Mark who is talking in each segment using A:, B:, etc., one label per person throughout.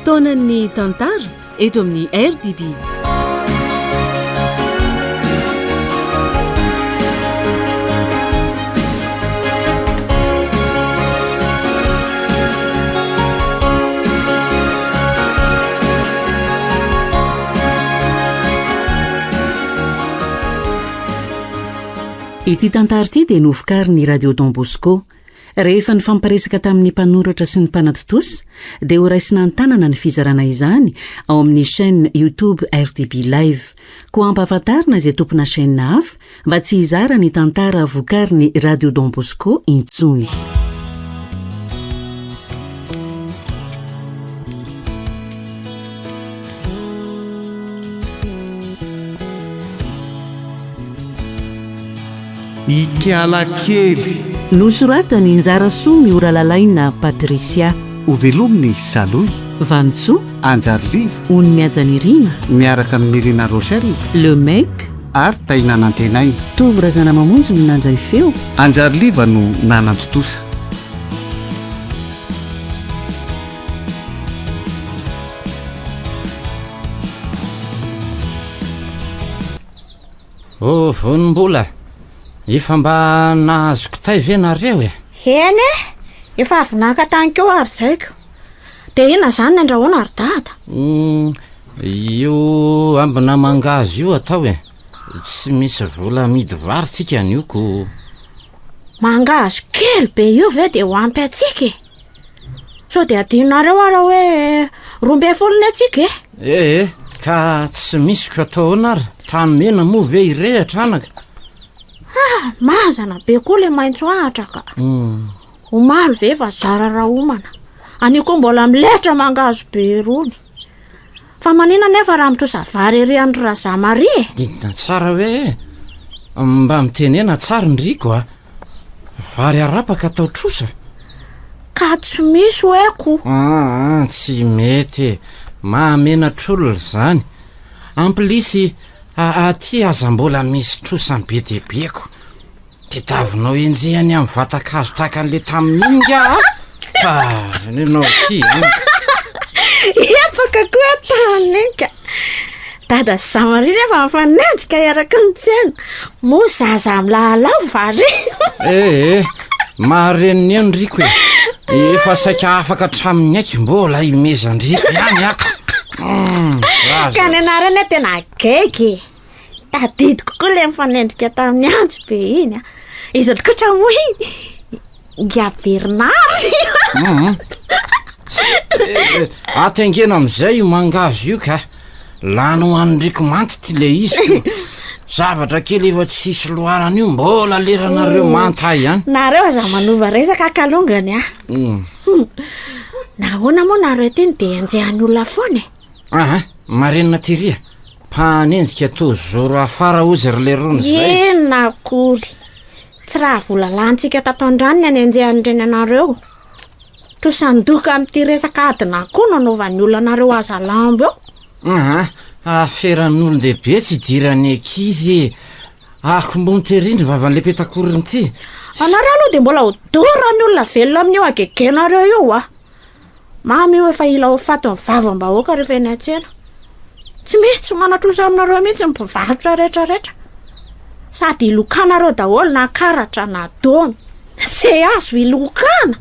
A: Fotoanan'ny tantara eto amin'ny RDB. Ity tantara ity dia novokarin'ny Radio Don Bosco. Rehefa nifampiresaka tamin'ny mpanoratra sy ny mpanatontosa dia horaisina an-tanana ny fizarana izany ao amin'ny chaîne YouTube RDB Live. Koa ampahafantarina izay tompona chaîne hafa mba tsy hizara ny tantara vokarin'ny Radio Don Bosco intsony.
B: Ikalakely.
A: Nosoratan'i Njarasoa Mioralalaina Patricia.
B: Hovelominy Salohy.
A: Vanintsoa.
B: Anjariliva.
A: Onimihaja Nirina.
B: Miaraka amin'i Nirina Rochelle.
A: Le Mec.
B: Ary Tahina Nantenaina.
A: Tovo Razanamamonjy no nandray feo.
B: Anjariliva no nanantontosa.
C: Oh Vonimbola, efa mba nahazo kitay ve nareo e?
D: Eny e, efa avy naka tany koa ary zay ko. De inona zany ny andrahoana ry dada?
C: Hum, io ambina mangahazo io atao e. Tsy misy vola amidy vary tsika anio ko.
D: Mangahazo kely be io ve de ho ampy antsika e? Sao dia adinonareo ara hoe 12 ny antsika e?
C: Ee, ka tsy misy ko atao ahoana ary? Tany mena moa ve hirehitra anaka?
D: Ah, mazana be koa le maitso ahitra ka.
C: Hmm.
D: Omaly ve efa zara raha homana. Anio koa mbola milehitra mangahazo be irony. Fa manina nefa raha mitrosa vary ery an-dry Razamaria e?
C: Dintina tsara hoe e! Mba mitenena tsara ndry ko a! Vary arapaka atao trosa?
D: Ka tsy misy hoe ko!
C: Aa, tsy mety e! Mahamenatr'olona izany. En plus, aty aza mbola misy trosa be dia be ko. Tediavinao enjehiny amin'ny vatan-kazo tahaka an'ilay tamin'iny nga a! Fa ianao ity an!
D: Hiapaka koa tamin'iny ka! Dada sy Jean Marie nefa mifanenjika eraky ny tsena. Moa zaza milalao va re?
C: Eh eh, mahareniny eo ny riko e. Efa saika afaka hatramin'ny aiko mbola imezan-driko ihany ako. Mm, zaza.
D: Ka ny anarany tena gaigy e. Tadidiko koa ilay nifanenjika tamin'ny antso be iny a. Iza tokotra moa iny? Ingahy Bernard.
C: Mhm. Eh, eh, Atengena amin'izay io mangahazo io ka. Lany ho an'ny riko manty ty le izy ko. Zavatra kely efa tsisy loharana io mbola leranareo manta ihany.
D: Nareo aza manova resaka kalongany a.
C: Mm.
D: Nahoana moa nareo ty no dia enjehan'ny olona foana e?
C: Aha, marenina tery a. Mpanenjika toa zoro afara ozy ry lerony zay.
D: Inona akory. Tsy raha vola lanintsika tato an-drano ny anenjehan'ireny anareo. Trosan-doka amin'ity resaka adin'akoho no anaovan'ny olona anareo aza lambo eo.
C: Aha, aferan'olon-dehibe tsy idiran'ny ankizy e. Akombony tery ny vavan'ilay petakorona ity.
D: Anareo aloha dia mbola ho doran'ny olona velona amin'io hagegenareo io a. Mamy io efa hila ho faty ny vavam-bahoaka rehefa eny an-tsena. Tsy misy tsy manan-trosa aminareo mihitsy ny mpivarotra rehetra rehetra. Sady ilokanareo daholo na karatra na dôny. Ze azo ilokana.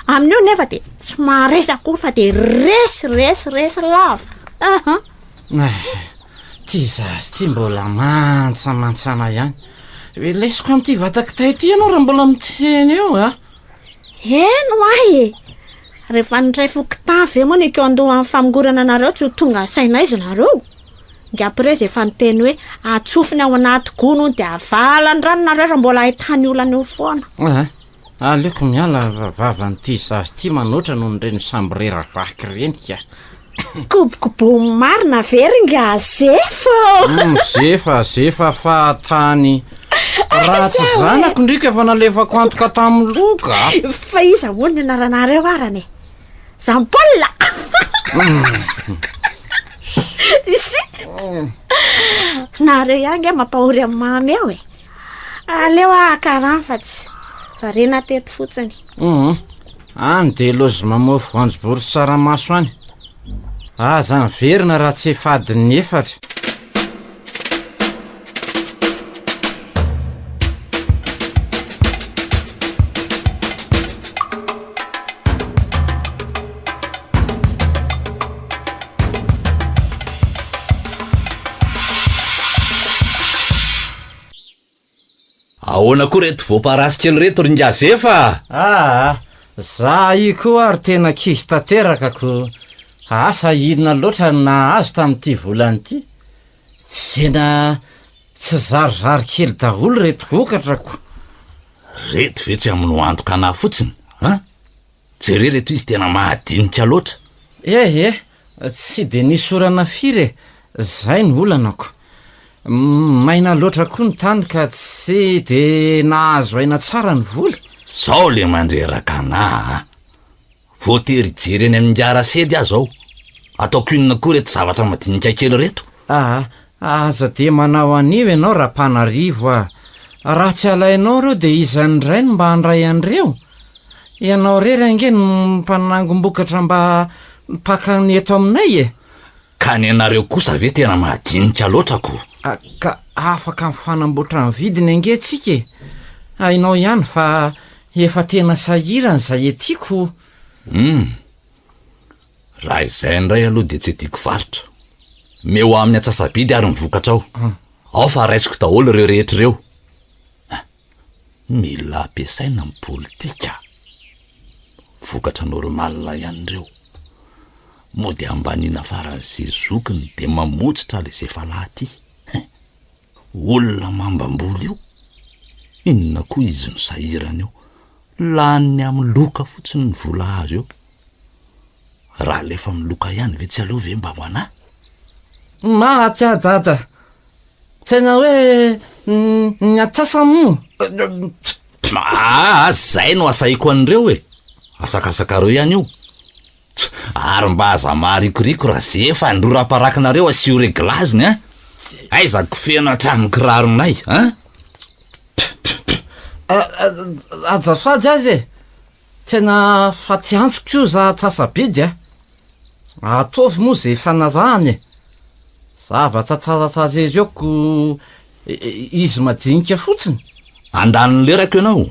D: Amin'io nefa dia tsy maharesy akory fa dia resy resy resy lava. Aha.
C: Ty zaza ty mbola mantsamantsana ihany. Velesiko amin'ity vata-kitay ity ianao raha mbola miteny eo a.
D: Eny ho'ahy e! Rehefa niray fokontany ve moa ny nikaon-doha amin'ny famongorana anareo tsy ho tonga saina aiza nareo? Ingahy Prezy efa niteny hoe atsofony ao anaty gony hono dia avalany rano nareo raha mbola ahitany olana eo foana.
C: Aa, aleoko miala fa vavan'ity zaza ity manoatra noho ireny samborera vaky ireny ka.
D: Kobokobomy marina ve ry nga Zefa ô?
C: Hum, Zefa, Zefa fahatany. Raha tsy zanako ndriko efa nalefako antoka tamin'ny loka.
D: Fa iza moa ny anaranareo arany e? Jean Paul? Isy? Nareo ihany nge mampahory amin'ny mamy eo e. Aleo aho haka rano fa tsy variana teto fotsiny.
C: Hum, any dia lozy mamoa voanjobory sy tsaramaso any. Aza miverina raha tsy efa adin'ny efatra.
E: Ahoana koa reto voaparasy kely reto ry Ingahy Zefa a!
C: Aa! Za io koa ary tena kivy tanteraka ko! Asa inona loatra no nahazo tamin'ity volana ity? Tena tsy zarizary kely daholo reto vokatra ko!
E: Reto ve tsy hamono antoka anah fotsiny an! Jereo reto izy tena mahadinika loatra!
C: Eh eh! Tsy de nisy orana firy e! Zay no olana ko! Maina loatra koa ny tany ka tsy de nahazo aina tsara ny voly.
E: Zao le mandreraka anah a! Voatery hijery eny amin'ingahy Rasedy aho zao. Ataoko inona koa reto zavatra madinika kely reto?
C: Aa, aza de manao an'io ianao Rapanarivo a! Raha tsy alainao ireo de iza indray no mba handray an'ireo? Ianao irery ange no mpanangom-bokatra mba mpaka ny eto aminay e!
E: Ka ny anareo kosa ve tena madinika loatra ko?
C: Ka afaka mifanamboatra ny vidiny ange tsika e! Hainao ihany fa efa tena sahirana izay ety ko!
E: Hum! Raha izay indray aloha dia tsy tiako varotra. Meo amin'ny antsasabidy ary ny vokatra ao. Ao fa raisiko daholo ireo rehetra ireo. Mila ampiasaina ny politika. Vokatra normal ihany ireo. Mody ambaniana faran'izay zokiny dia mamotsitra le zefalahy ty. Hein! Olona mambam-bola io. Inona koa izy no sahirana eo. Laniny amin'ny loka fotsiny ny vola azo eo. Raha alefa amin'ny loka ihany ve tsy aleo ve mba ho anah?
C: Maty aho dada. Tena hoe ny antsasany moa.
E: Aa, zay no asahiko an'ireo e! Asakasakareo ihany io. Tch, ary mba aza maharikoriko raha zefa ny roram-parakinareo asio reglage-ny an! Aiza kofehina hatramin'ny kiraronay an!
C: Azafady aza e! Tena fatiantoka io za antsasabidy a! Ataovy moa ze ifanarahana e! Zavatra tsaratsara ery eo ko izy madinika fotsiny.
E: Andanin'ny lerako ianao.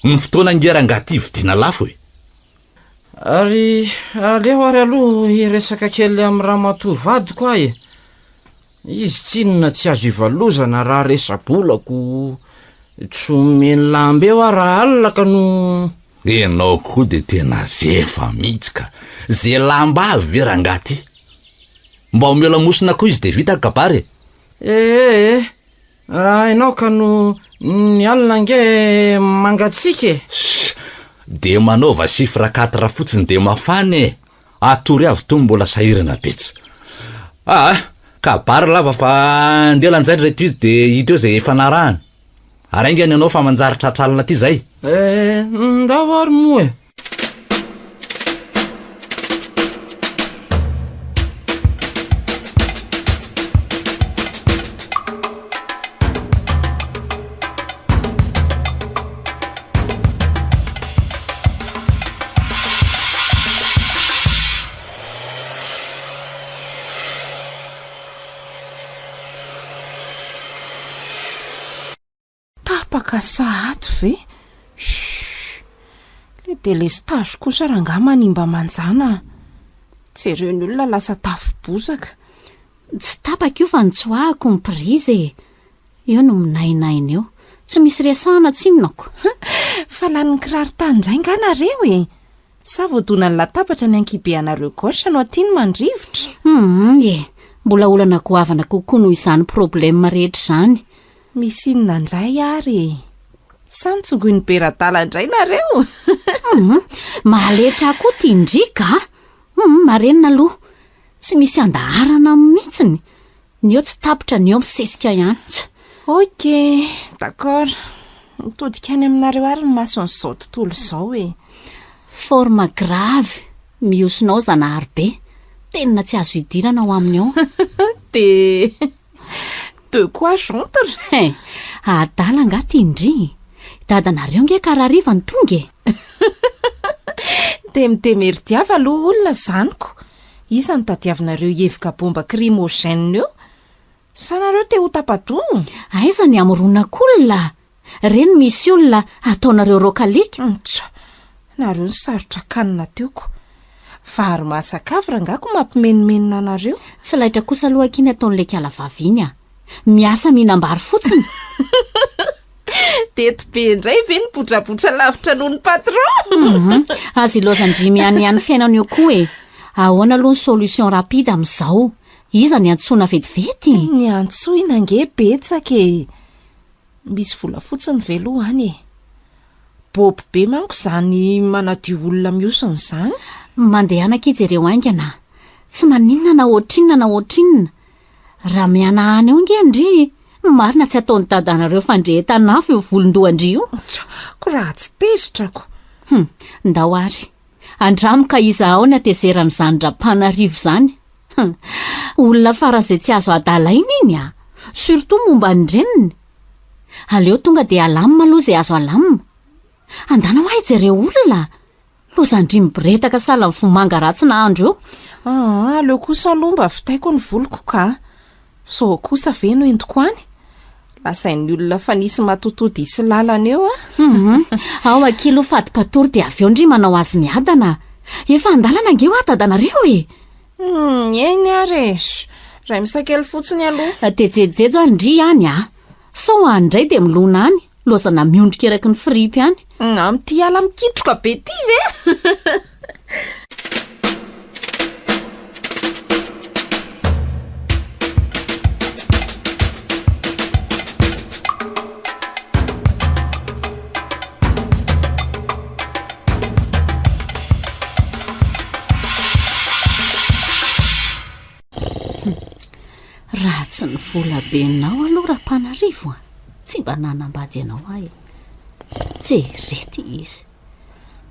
E: Ny fotoana ange rangahy ty vidiana lafo e!
C: Ary aleo ary aloha hiresaka kely amin'i ramatoa vadiko aho e! Izy tsinona tsy azo ivalozana raha resa-bola ko tsy omeny lamba eo aho raha alina ka no.
E: Enao koa de tena zefa mihitsy ka! Ze lamba avy ve rangaha ty? Mba omeo lamosina koa izy de vita ny kabary e!
C: Ee e! Hainao ka no ny alina ange mangatsiaka e!
E: Ss! De manaova chiffre quatre fotsiny de mafana e! Atory avy tony mbola sahirana betsy. Aa, kabary lava fa ndeha lanjaina ireto izy de hita eo zay ifanarahana. Ary haingana ianao fa manjary tratra alina aty zay.
C: Eh, ndao ary moa e.
F: Tapaka sahady ve? Shh! Le délestage kosa rangahy manimba manjana a! Jereo ny olona lasa tafo-bozaka.
A: Tsy tapaka io fa nitsoahako ny prise e! Eo no minainaina eo. Tsy misy resahana tsinona ko.
F: Fa lanin'ny kiraro tany indray nga nareo e? Sa voadonan'ny latabatra ny ankihibe anareo gauche no aty no mandrivotra?
A: Humm e! Mbola olana goavana kokoa noho izany problème rehetra izany.
F: Misy inona indray ary e? Sa notsongoin'i Beradala indray nareo?
A: Humm! Mahaletra ahy koa ty ndry ka! Humm! Marenina aloha. Tsy misy andaharana mihitsiny. Ny eo tsy tapitra, ny eo misesika ihany. Tsa.
F: Ok, d'accord. Mitodika any aminareo ary ny mason'izao tontolo izao e.
A: Forme grave, mihosona ao Zanahary be. Tena tsy azo idirana ao aminy ao.
F: De de quoi j'entre?
A: Hein, adala angaha ty ndry? Dadanareo nge ka rahariva no tonga e.
F: De midemerdiava aloha olona zany ko. Iza no tadiavinareo hievoka bomba crimogène eo? Sa nareo te ho tapa-doha?
A: Aiza ny hamoronako olona? Reny misy olona ataonareo rokalika?
F: Tsa! Nareo no sarotra kanina teo ko. Vary masaka avy rangaha ko mampimenomenona anareo.
A: Tsy laitra kosa aloha akia ny ataon'ilay kiala vavy iny a! Miasa mihinam-bary fotsiny.
F: Teto be indray ve ny botrabotra lavitra noho ny patron?
A: Hum, aza ilaozan-dry mihanihany fiainana eo koa e! Ahoana aloha ny solution rapide amin'izao? Iza ny antsoina vetivety?
F: Ny antsoina ange betsaka e! Misy vola fotsiny ve aloha any e? Bobo be manko izany manadio olona mihosina izany.
A: Mandehana akia jereo haingana. Tsy maninona na ohatrinona na ohatrinona. Raha mihanahana eo ange ndry, marina tsy ataon'i dadanareo fandrehetan'afo io volon-dohan-dry io.
F: Tsa, ko raha tsy tezitra ko.
A: Hum, ndao ary. Andramo ka izahao ny hatezeran'izany Rapanarivo izany. Hum, olona faran'izay tsy azo adalaina iny a! Surtout momba ny reniny. Aleo tonga dia alamina aloha izay azo alamina. Andana hoa jereo olona! Lozan-dry miboretaka sahala ny vomanga ratsy nahandro eo.
F: Aa, aleo kosa aloha mba vitaiko ny voloko ka. Sao kosa ve no entiko any? Lazain'ny olona fa nisy matotoa diso lalana eo aho.
A: Hum, ao akia aloha fadipatory dia avy eo ndry manao azy miadana. Efa an-dalana ange hoa dadanareo e!
F: Hum, eny ary e! Ray misakely fotsiny aloha.
A: Dia jejojejo ary ndry any a! Sao any indray dia milona any, lozana miondrika eraky ny fripy any.
F: Amin'ity ala mikitroka be ity ve?
A: Raha tsy ny vola benao aloha Rampanarivo a, tsy mba nanambady anao aho e. Jerety izy,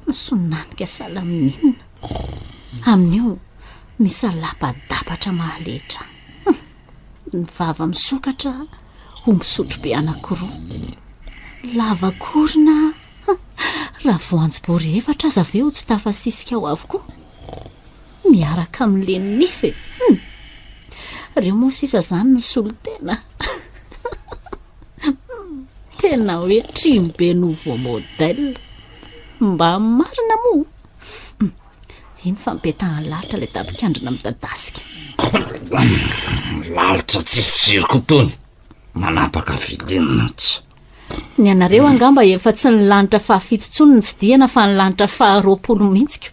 A: misonanika sahala amin'inona. Amin'io misalapadapatra mahaletra. Hum, ny vava misokatra ho misotro be anankiroa. Lava korona, raha voanjobory efatra aza ve ho tsy tafasisika ao avokoa? Miaraka amin'le nify e! Hum! Reo moa sisa zany ny solontena. Tena hoe trimo be nouveau modèle. Mba marina moa? Hum! Iny fa mipetahan'ny lalitra ilay tapikandrina midadasika.
E: Lalitra tsisy jiro koa tony. Manapaka vilia tsy.
A: Ny anareo angamba efa tsy ny lanitra fahafito intsony no tsidihana fa ny lanitra faharoapolo mihitsy ko.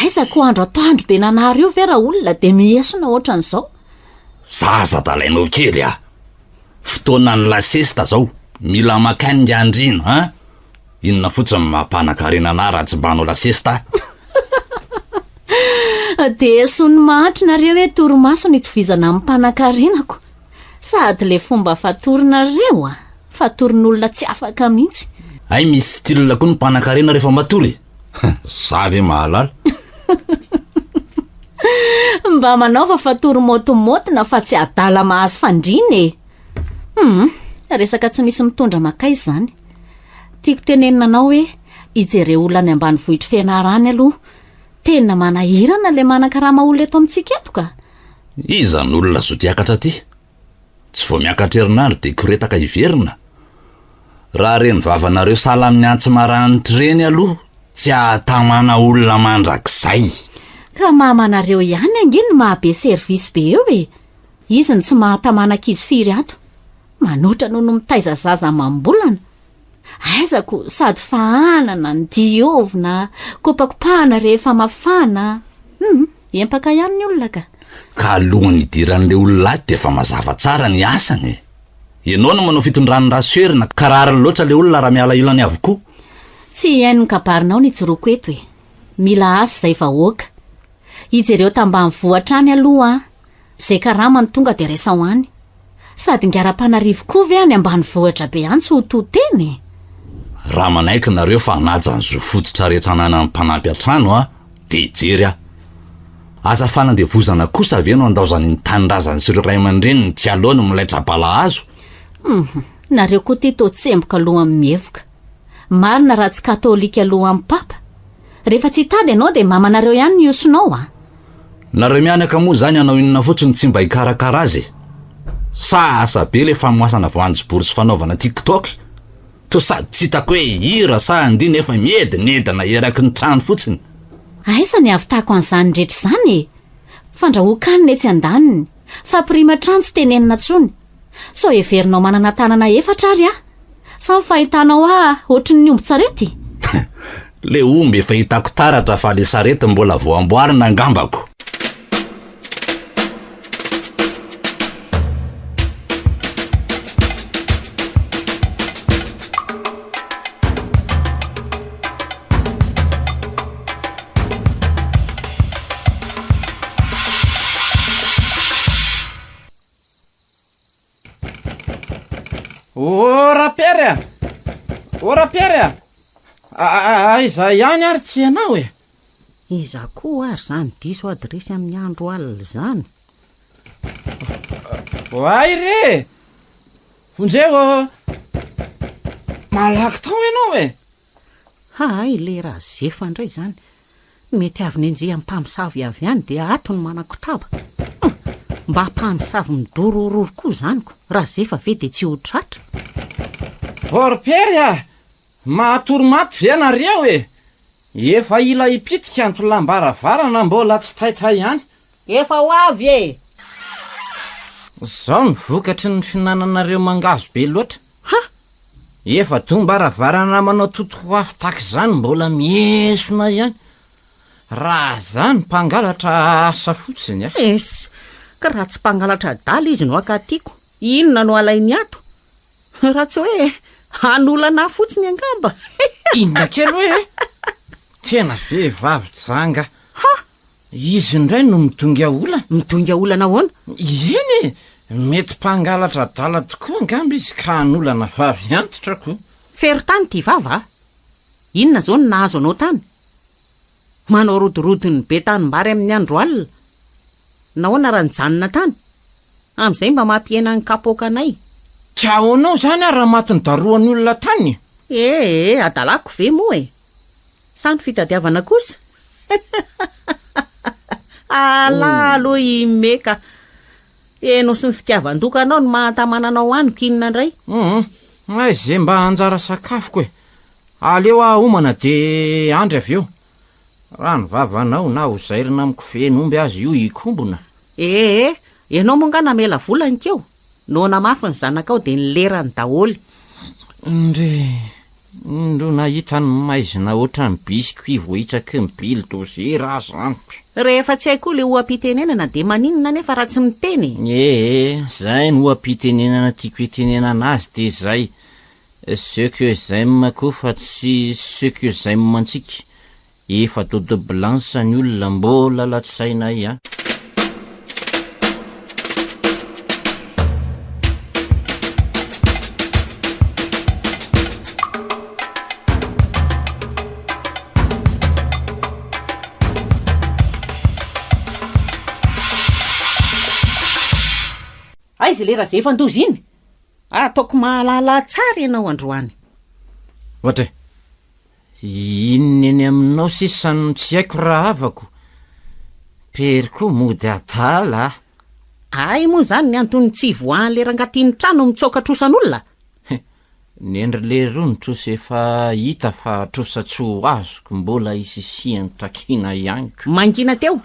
A: Aiza ko andro atoandro be nanary io ve raolona dia miesona ohatran'izao?
E: Zaza adalainao kely ah! Fotoanan'ny lasesta zao, mila maka aninga andriana an! Inona fotsiny no maha mpanakarena anah raha tsy mba hanao lasesta ah!
A: Dia eson'ny mahantra nareo hoe torimaso no itovizana amin'ny mpanakarena ko! Sady le fomba fatorinareo a! Fatorin'olona tsy afaka mihitsy.
E: Hay misy style koa ny mpanakarena rehefa matory e! Za ve mahalala?
A: Mba manaova fatory maotimaotina fa tsy adala mahazo fandriana e! Hum, resaka tsy misy mitondra makaiza izany. Tiako tenenina anao hoe ijereo olona any ambanivohitr'i Fianara any aloha. Tena manahirana le manakarama olona eto amintsika eto ka!
E: Iza no olona zoto hiakatra aty? Tsy vao miakatra herinandro dia koretaka hiverina? Raha reny vavanareo sahala amin'ny antsy maranitra ireny aloha tsy hahatamana olona mandrakizay.
A: Ka mamanareo ihany ange no maha be service be eo e! Izy no tsy mahatamana ankizy firy ato. Manoatra noho ny mitaiza zaza amam-bolana. Aiza ko sady fahanana, diovina, kopakopahana rehefa mafana. Hum, empaka ihany ny olona ka.
E: Ka alohan'ny hidiran'ilay olona ato dia efa mazava tsara ny asany e. Ianao no manao fitondran'ny rasoherina ka rariny loatra ilay olona raha miala ilany avokoa.
A: Tsy hihaino ny kabarinao ny ijoroako eto e. Mila asa izay vahoaka. Ijereo tambanivohitra any aloha an. Zay karama no tonga de raisao any. Sady ingara-mpanarivo koa ve any ambanivohitra be any tsy ho to tena e?
E: Raha manaiky nareo fa hanaja ny zo fototra rehetra ananan'ny mpanampy an-trano a, dia hijery aho. Aza fanandevozana kosa ve no andaozany ny tanindrazany sy ireo ray aman-dreniny tsy aleony milaitra balahazo?
A: Hum, nareo koa ty toa tsemboka lohan'ny mievoka. Marina raha tsy katolika lohan'ny papa. Rehefa tsy hitady ianao dia mamanareo ihany ny hosonao a!
E: Nareo mianaka moa zany hanao inona fotsiny tsy mba hikarakara azy e? Sa asa be le famoasana voanjobory sy fanaovana tiktok? Toa sady tsy hitako hoe hira sa andihy nefa miedinedina eraky ny trano fotsiny.
G: Aiza ny hahavitako an'izany rehetra izany e? Fandrahoan-kanina etsy andaniny, fampiriman-trano tsy tenenina intsony. Sao heverinao manana tanana efatra ary aho? Sa ny fahitanao ahy ohatrin'ny ombin-tsarety?
E: Le omby efa hitako taratra fa le sarety mbola vao amboarina angambako.
C: Ô Rapiera a! Ô Rapiera a! Aiza ihany ary tsy ianao e?
A: Iza koa ary izany diso adiresy amin'ny andro alina izany?
C: Oay re e! Vonjeo ô! Malaky tao ianao e!
A: Hay le Razefa indray izany! Mety avy nenjehan'ny mpamosavy avy any dia ato no manakotaba. Hum! Mba mpamosavy midorororo koa izany ko! Razefa ve dia tsy ho tratra?
C: Orpery a! Mahatory maty ve nareo e? Efa hila hipitika ny tolam-baravarana mbola tsy taitra ihany.
A: Efa ho avy e!
C: Zao ny vokatry ny fihinananareo mangahazo be loatra.
A: Ha!
C: Efa dom-baravarana manao totoafo tahaka izany mbola miesona ihany. Raha zany mpangalatra asa fotsiny a!
A: Es! Ka raha tsy mpangalatra adala izy no hakatiko, inona no alainy ato? Raha tsy hoe hanolana ahy fotsiny angamba!
C: Inona kely hoe? Tena vehivavy janga!
A: Ha!
C: Izy indray no midongy olana.
A: Midongy olana ahoana?
C: Eny e! Mety mpangalatra adala tokoa angamba izy ka hanolana vavy antitra ko.
A: Fero tany ity vava a! Inona izao no nahazo anao tany? Manao rodorodon'ny be tanimbary amin'ny andro alina. Nahoana raha nijanona tany? Amin'izay mba mampihena ny kapoakanay.
C: Tsy ahoanao izany aho raha maty nodarohan'ny olona tany e?
A: Ee, adalako ve moa e? Sa ny fitadiavana kosa? Alà aloha i Meka. Enao sy ny fitiavan-doka anao no mahatamana anao any k'inona indray?
C: Hum, aiza ze mba anjara sakafoko e! Aleo aho homana de andry avy eo. Raha ny vavanao na ho zairina amin'ny kofehin'omby aza io hikombona.
A: Ee, ianao moa nga namela vola nikeo? Noana mafy ny zanakao dia nilerany daholo.
C: Ndry, ndro nahita ny maizina ohatran'ny biscuit voahitsaky ny bildozer aho zany.
A: Rehefa tsy hay koa le oha-pitenenana dia maninona anefa raha tsy miteny
C: e? Ee, zay ny oha-pitenenana tiako hitenenana azy dia zay. Ce que j'aime koa fa tsy ce que j'aime antsika. Efa dodo blanche ny olona mbola latsaina ihany.
A: Aiza ilay Razefandoza iny? Ataoko mahalala tsara ianao androany.
C: Ohatra e! Inona eny aminao sisa no tsy haiko rahavako? Pery koa mody adala a!
A: Hay moa izany ny anton'ny tsy hivoahan'ilay rangahy ty ny trano mitsoaka trosan'olona?
C: Nendry leroa ny trosa efa hita fa trosa tsy ho azoko mbola isisihany takiana ihany ko.
A: Mangina teo!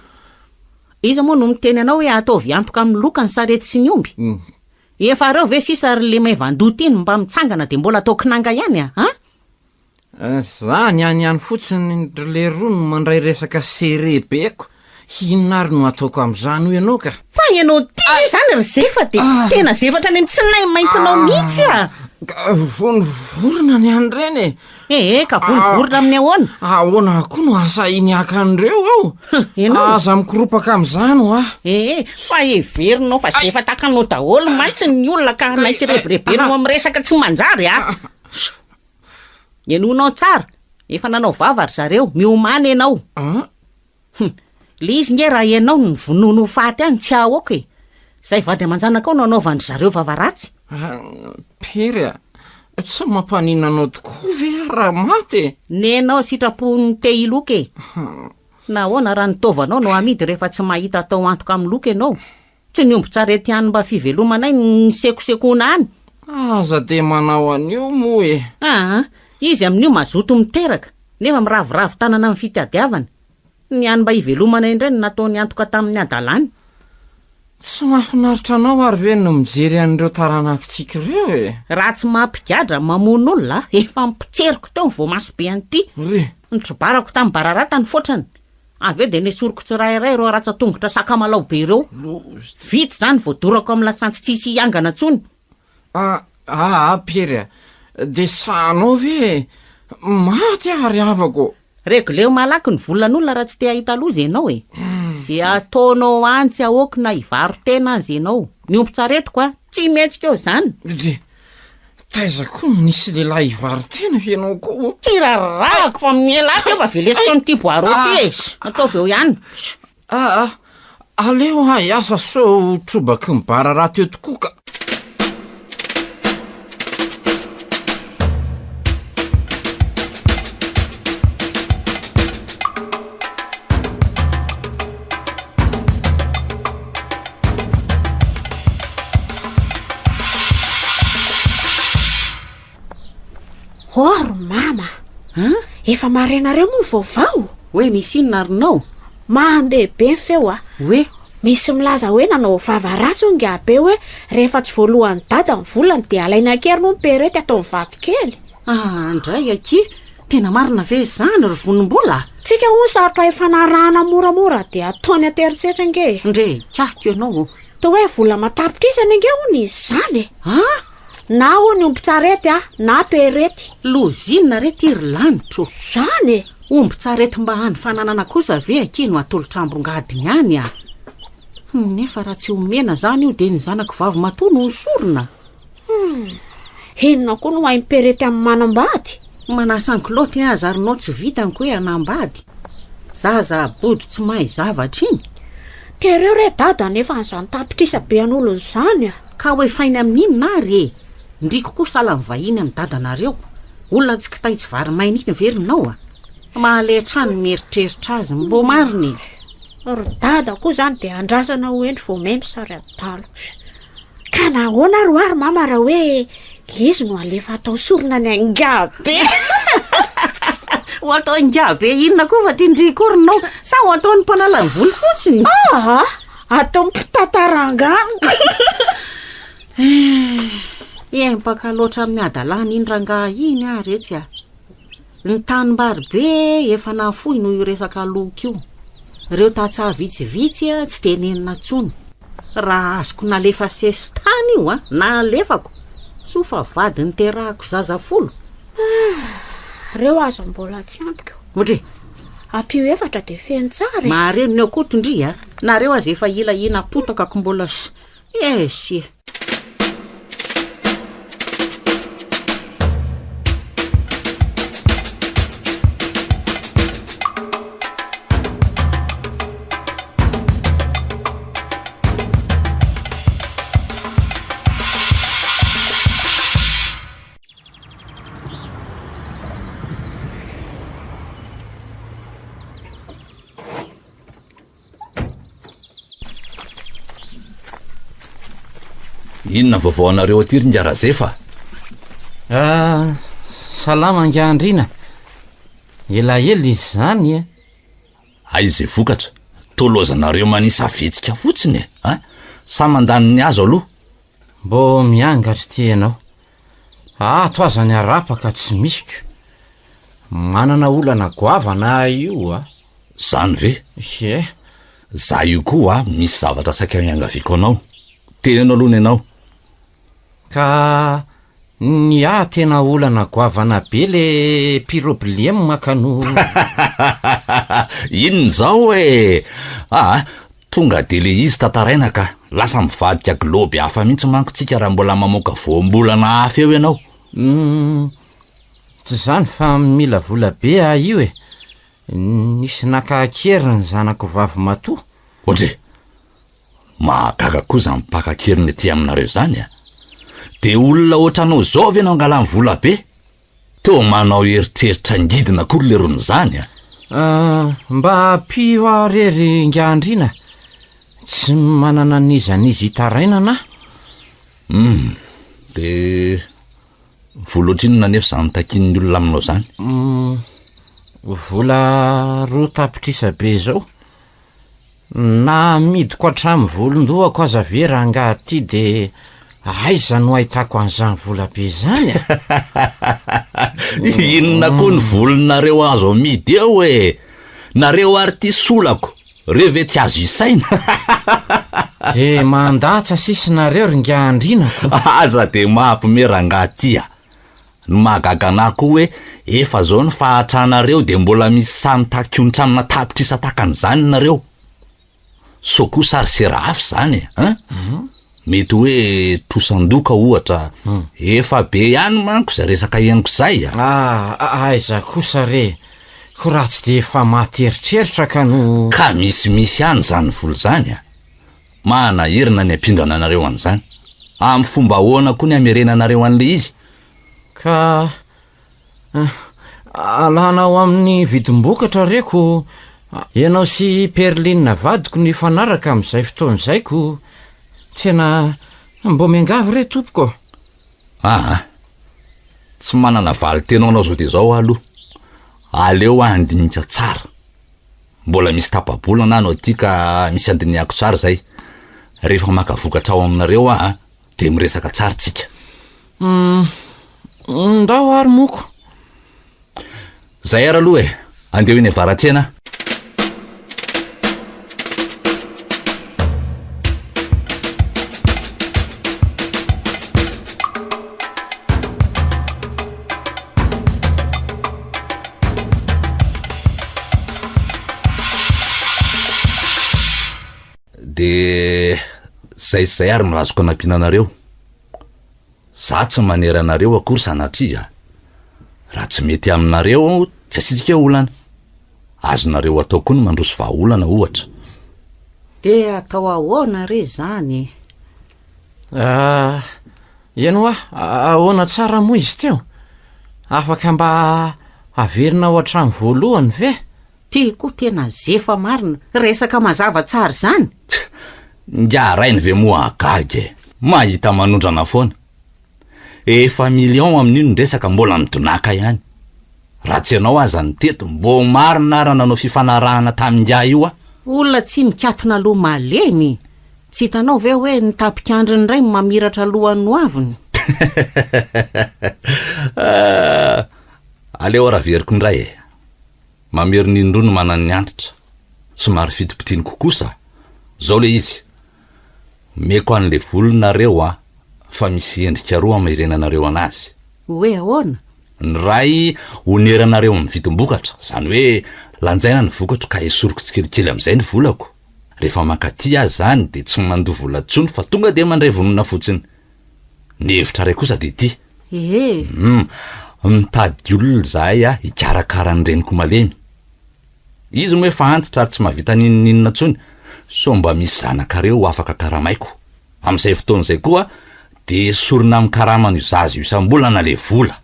A: Iza moa no miteny anao hoe ataovy antoka amin'ny loka ny sarety sy ny omby? Efa reo ve sisa ry le maivan-doha ty no mba mitsangana de mbola atao kinanga ihany a! An?
C: Za ny any ihany fotsiny ry leroa no mandray resaka serré be ko! Inona ary no ataoko amzany hoy ianao ka?
A: Fa ianao ty ve zany ry zefa de tena zefatra any amin'ny tsinay maintinao mihitsy a!
C: Ka vono vorona ny an'ireny e!
A: Ee, ka vono vorona amin'ny ahoana?
C: Ahoana koa no ahasahiany haka an'ireo ao?
A: Ianao?
C: Aza mikoropaka amin'izany hoa.
A: Ee, fa heverinao fa zefa tahaka anao daholo mantsy ny olona ka hanaiky rebirebenao amin'ny resaka tsy manjary a! Henoinao tsara, efa nanao vava ry zareo, miomàna ianao. Hum! Le izy nge raha ianao no vonoiny ho faty any tsy ahoako e! Zay vady aman-janakao no anaovan-dry zareo vava ratsy.
C: Pery a! Tsy mampaninona anao tokoa ve aho raha maty e?
A: Nenao sitrapon'ny te hiloka e! Nahoana raha ny taovanao no amidy rehefa tsy mahita atao antoka amin'ny loko ianao? Tsy ny ombin-tsarety ihany mba fivelomanay no nisekosekoana any.
C: Aza dia manao an'io moa e!
A: Aa, izy amin'io mazoto miteraka, nefa miraviravy tanana amin'ny fitadiavana. Ny hany mba hivelomanay indray no nataony antoka tamin'ny hadalany.
C: Tsy mahafinaritra anao ary ve no mijery an'ireo taranakitsika ireo e?
A: Raha tsy mampigadra mamono olona, efa nipotseriko teo ny voamaso be an'ity.
C: Ry.
A: Nitrobarako tamin'ny bararata ny fotrany. Avy eo dia nesoriko tsirairay ireo ratsan-tongotra sakamalao be ireo.
C: Loza.
A: Vita izany vao dorako amin'ny lasantsy tsy hisy hiangana intsony.
C: Ah, ah, Pierre a! Dia sahanao ve e? Maty aho ry havako ô!
A: Regleo malaky ny volan'olona raha tsy te hahita loza ianao e! Ze ataonao any tsy ahoako na hivaro-tena aza ianao. Ny ombin-tsaretiko a! Tsy mihetsika eo izany!
C: Dry, taiza koa no nisy lehilahy hivaro-tena fa ianao koa ô?
A: Tsy rarahako fa mialà teo fa velesiko amin'ity boireau ity e! Ataovy eo ihany.
C: Aa, aleo aho hiasa sao ho trobaky ny bararata eo tokoa ka.
D: Oh ry mama a! Efa marenareo moa ny vaovao?
A: Hoe misy inona ary nao?
D: Mandeha be ny feo a!
A: Hoe?
D: Misy milaza hoe nanao vava ratsy hono Ingahibe hoe rehefa tsy voalohan'i Dada ny volany dia alainy an-keriny hono Perety ataony vato kely.
A: Ah ndray akia! Tena marina ve izany ry Vonimbola a?
D: Tsika hono sarotra ifanarahana moramora dia ataony an-terisetra ange e!
A: Ndre ikahiko ianao ô!
D: Toa hoe vola aman-tapitrisany ange hono izy izany e!
A: Ah!
D: Na hono ombin-tsarety a, na perety.
A: Loza inona re ty ry lanitro?
D: Zany e!
A: Ombin-tsarety mba hany fananana kosa ve akia no atolotra ambongadiny any a? Nefa raha tsy omena zany io dia ny zanako vavimatoa no hosorona.
D: Hum! Inona koa no hain'ny perety amin'ny manambady?
A: Manasa ankilaoty aza ary nao tsy vitany ko hoe hanambady. Zaza bodo tsy mahay zavatra iny.
D: Tereo re dada anefa an'izany tapitrisa be an'olona izany a!
A: Ka ho efainy amin'inona ary e? Ndriko koa sahala ny vahiny amin'ny dadanareo. Olona tsy kitay tsy vary maina iny ve ry nao a? Mahale hatrany ny mieritreritra azy, mbô marina e!
D: Ry dada koa izany dia andrasana ho hendry vao memy sary adala. Ka nahoana ary hoa ry mama raha hoe izy no alefa atao sorona ny angabe?
A: Ho atao angabe inona koa fa ty ndry koa ry nao? Sa ho ataon'ny mpanala ny voly fotsiny?
D: Aa, atao mpitata-rangano.
A: Eh, empaka loatra amin'ny hadalana iny rangahy iny aho retsy a. Ny tanimbary be efa nafoy noho io resaka loka io. Ireo tantsaha vitsivitsy tsy tenenina intsony. Raha azoko nalefa sesitany io a, na alefako, soa fa vady niterahako zaza folo.
D: Ah, reo aza mbola tsy ampy ko.
A: Ndry.
D: Ampio efatra dia feno tsara e.
A: Mahareny ny ao Koto ndry a. Nareo aza efa hila hihinam-potaka ko mbola s. Esie.
E: Inona vaovao anareo aty ry ingahy Razefa?
C: Ah, salama ingahy Andriana. Elaela izy izany e.
E: Aiza izay vokatra? Toa lozanareo manisa vitsika fotsiny e! An! Sa mandany ny azo aloha?
C: Mbô miangatra ity ianao. Ato aza ny arapaka tsy misy ko. Manana olana goavana aho io a!
E: Zany ve?
C: Ie.
E: Za io koa a, misy zavatra saika iangaviako anao. Teneno aloha ny anao.
C: Ka ny ahy tena olana goavana be le piroblème ka no.
E: Inona izao e! Aa, tonga de le izy tantaraina ka. Lasa mivadika globe hafa mihitsy manko tsika raha mbola mamoaka voambolana hafa eo ianao.
C: Humm, tsy izany fa mila vola be aho io e! Nisy naka an-keriny ny zanako vavimatoa.
E: Ohatry e! Mahagaga koa zany mpaka an-keriny aty aminareo zany a! De olona ohatranao zao ve no angalany vola be? Toa manao eritreritra ngidina akory lerony zany a!
C: Mba ampio aho re ry Ingahy Andriana, tsy manana n'iza n'iza hitarainana aho.
E: Hum, de vola ohatrinona anefa izany takian'ny olona aminao izany?
C: Hum, vola roa tapitrisa be izao. Na amidiko hatramin'ny volon-dohako aza ve rangaha ty de aiza no ahitako an'izany vola be izany a?
E: Inona koa ny volonareo azo amidy eo e? Nareo ary ty solako, reo ve tsy azo isaina?
C: De mandatsa sisa nareo ry ingahy Andriana ko.
E: Aza de mampime rangaha ty a! Ny mahagaga anah koa hoe efa zao ny fahatranareo de mbola misy sahy mitaky onitra amina tapitrisa takan'izany nareo. Sao kosa ary sera hafa izany e, hein? Mety hoe trosan-doka ohatra. Efa be ihany manko izay resaka henoko izay a.
C: Ah, aiza kosa re, ko raha tsy de efa maty eritreritra ka no.
E: Ka misimisy ihany izany vola izany a. Manahirana ny hampindrana anareo an'izany. Amin'ny fomba ahoana koa ny hamerenanareo an'ilay izy?
C: Ka alana ao amin'ny vidim-bokatra re ko ianao sy Perline vadiko no hifanaraka amin'izay fotoana izay ko tena mbô miangavy re tompoko ô!
E: Aa! Tsy manana valin-teny ho anao izao dia izao aho aloha. Aleo aho handinika tsara. Mbola misy tapa-bolana aho no aty ka misy andinihako tsara izay. Rehefa maka vokatra ao aminareo aho an, dia miresaka tsara tsika.
C: Hum, ndao ary moko.
E: Zay ary aloha e, andeha ho eny Avaratsena aho. De zay sy zay ary no azoko anampiana anareo. Za tsy manery anareo akory sanatria a. Raha tsy mety aminareo tsy asiantsika olana. Azonareo atao koa ny mandroso vahaolana ohatra.
A: De atao ahoana re zany e?
C: Ah, Eny hoa, ahoana tsara moa izy teo? Afaka mba averina ao hatramin'ny voalohany ve?
A: Ty koa tena zefa marina, resaka mazava tsara izany!
E: Tch! Ingahy rainy ve moa gaga e! Mahita manondrana foana. Efa million amin'io ny resaka mbola midonàka ihany. Raha tsy ianao aza no teto, mbô marina ara nanao fifanarahana tamin'ingahy io aho.
A: Olona tsy mikatona loha malemy! Tsy hitanao ve hoe ny tapik'andriny indray no mamiratra alohan'ny ho aviny?
E: Aleo ary averiko indray e! Mamerina indroa ny manan'ny antitra. Somary fitipitiany kosa. Zao le izy. Omeko an'le vola nareo a, fa misy endrika roa hamerenanareo anazy.
A: Hoe ahoana?
E: Ny iray oneranareo amin'ny vidim-bokatra, izany hoe lanjaina ny vokatro ka esoriko tsikelikely amin'izay ny volako. Rehefa mankaty aho izany dia tsy mandoa vola intsony fa tonga dia mandray vonona fotsiny. Ny hevitra iray kosa dia ity.
A: Ee.
E: Hum, mitady olona izahay a hikarakara ny reniko malemy. Izy moa efa antitra ary tsy mahavita n'inon'inona intsony, sao mba misy zanakareo ho afaka karamaiko. Amin'izay fotoana izay koa dia esorina amin'ny karaman'io zaza io isam-bolana ilay vola.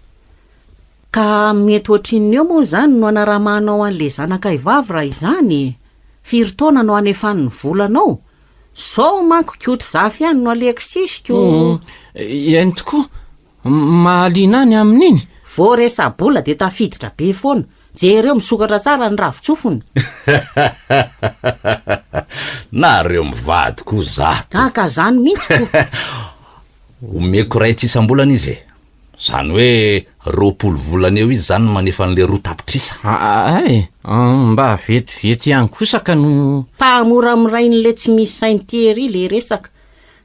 A: Ka mety ohatrinona eo moa izany no anaramanao an'ilay zanakay vavy raha izany e? Firy taona no anefany ny volanao? Sao manko Koto Zafy ihany no alehako sisiko
C: o! Eny tokoa, mahaliana ahy ny amin'iny.
A: Vao resa-bola dia tafiditra be foana. Jereo misokatra tsara ny ravin-tsofiny.
E: Nareo mivady koa zato.
A: Ka zany mihitsy ko.
E: Omeko iray tsy isam-bolana izy e. Zany hoe 20 volana eo izy zany no manefa an'le roa tapitrisa.
C: Ay, mba vetivety ihany kosa ka no.
A: Paha mora amin'ny rain'le tsy misy saina ity ery le resaka.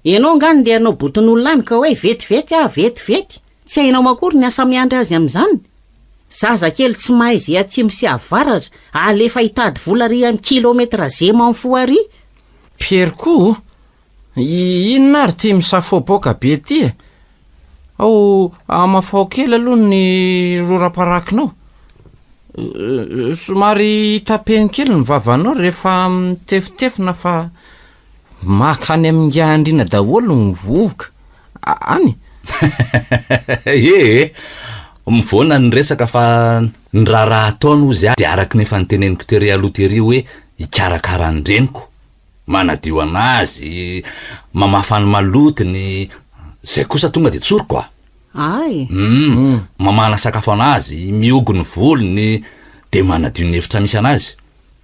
A: Ianao angaha ndeha hanao boton'olona any ka hoe vetivety aho vetivety. Tsy hainao akory ny asa miandry azy amin'izany. Zazakely tsy mahay ze atsimo sy avaratra, alefa hitady vola ary amin'ny kilomètre ze m'en fous ary.
C: Pierre koa Inona ary ity misafoapoaka be ity e? Ao hamafao kely aloha ny roram-parakinao. Somary tapeno kely ny vavanao rehefa mitefotefona fa maka any amin'ny andriana daholo ny vovoka any.
E: Ee! Mivoana ny resaka fa ny raharaha ataony hozy ahy dia araka ny efa noteneniko tery aloha tery hoe hikarakara ny reniko. Manadio anazy, mamafa ny malotony, zay kosa tonga dia tsoriko a!
A: Ay!
E: Humm, mamana sakafo anazy, mihogo ny volony, dia manadio ny efitra misy anazy.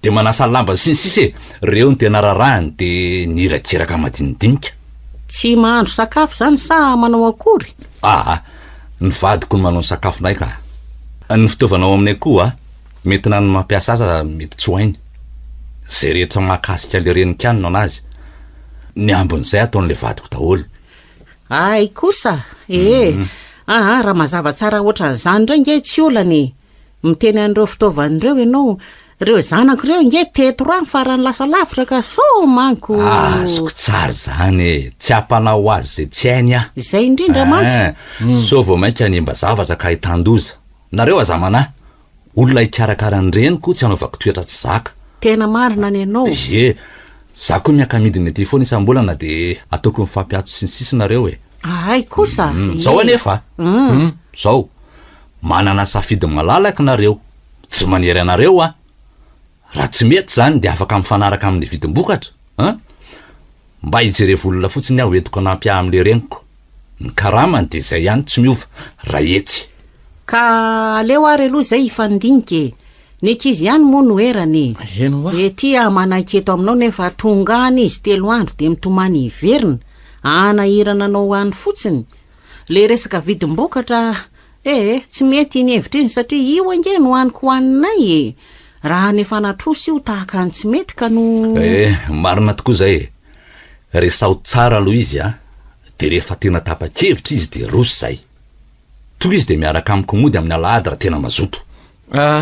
E: Dia manasa lamba sy ny sisa e! Reo no tena rarahany dia ny irakiraka madinidinika.
A: Tsy mahandro sakafo izany sa manao akory?
E: Aa, ny vadiko no manao ny sakafonay ka. Ny fitaovana ao aminay koa mety na ny mampiasa azy aza mety tsy ho hainy. Izay rehetra mahakasika ilay renikany no anazy. Ny ambin'izay ataon'ilay vadiko daholo.
A: Hay kosa ee! Aa, raha mazava tsara ohatran'izany indray nge tsy olana e! Miteny an'ireo fitaovana ireo ianao, ireo zanako ireo ange teto rano farany lasa lavitra ka sao manko.
E: Azoko tsara izany e, tsy hampanao azy izay tsy hainy aho.
A: Izay indrindra mantsy.
E: Ein, sao vao mainka hanimba zavatra ka hitan-doza. Nareo aza manahy, olona hikarakara ny reniko tsy hanaovako toetra tsy zaka.
A: Tena marina ny anao.
E: Ie, za koa miaka-midina ety foana isam-bolana de ataoko mifampiantso sy ny sisa nareo e.
A: Hay kosa.
E: Zao anefa, zao, Manana safidy malalaka nareo, tsy manery anareo aho. Raha tsy mety izany dia afaka mifanaraka amin'ny vidim-bokatra an! Mba hijerevo olona fotsiny aho entiko hanampy ahy amin'ilay reniko. Ny karamany dia izay ihany tsy miova, ray hetsy.
A: Ka aleo ary aloha izay hifandinika e! Ny ankizy ihany moa no erany e!
C: Eny hoa.
A: Ety aho mananketo aminao nefa tonga any izy telo andro dia mitomany hiverina, hanahirana anao any fotsiny. Le resaka vidim-bokatra eh tsy mety iny hevitra iny satria io ange no haniko hohaninay e! Raha ny efa natrosa io tahaka ny tsy mety ka no.
E: Eh, marina tokoa izay e! Resaho tsara aloha izy a, dia rehefa tena tapa-kevitra izy dia roso izay. Tonga izy dia miaraka amiko mody amin'ny alahady raha tena mazoto.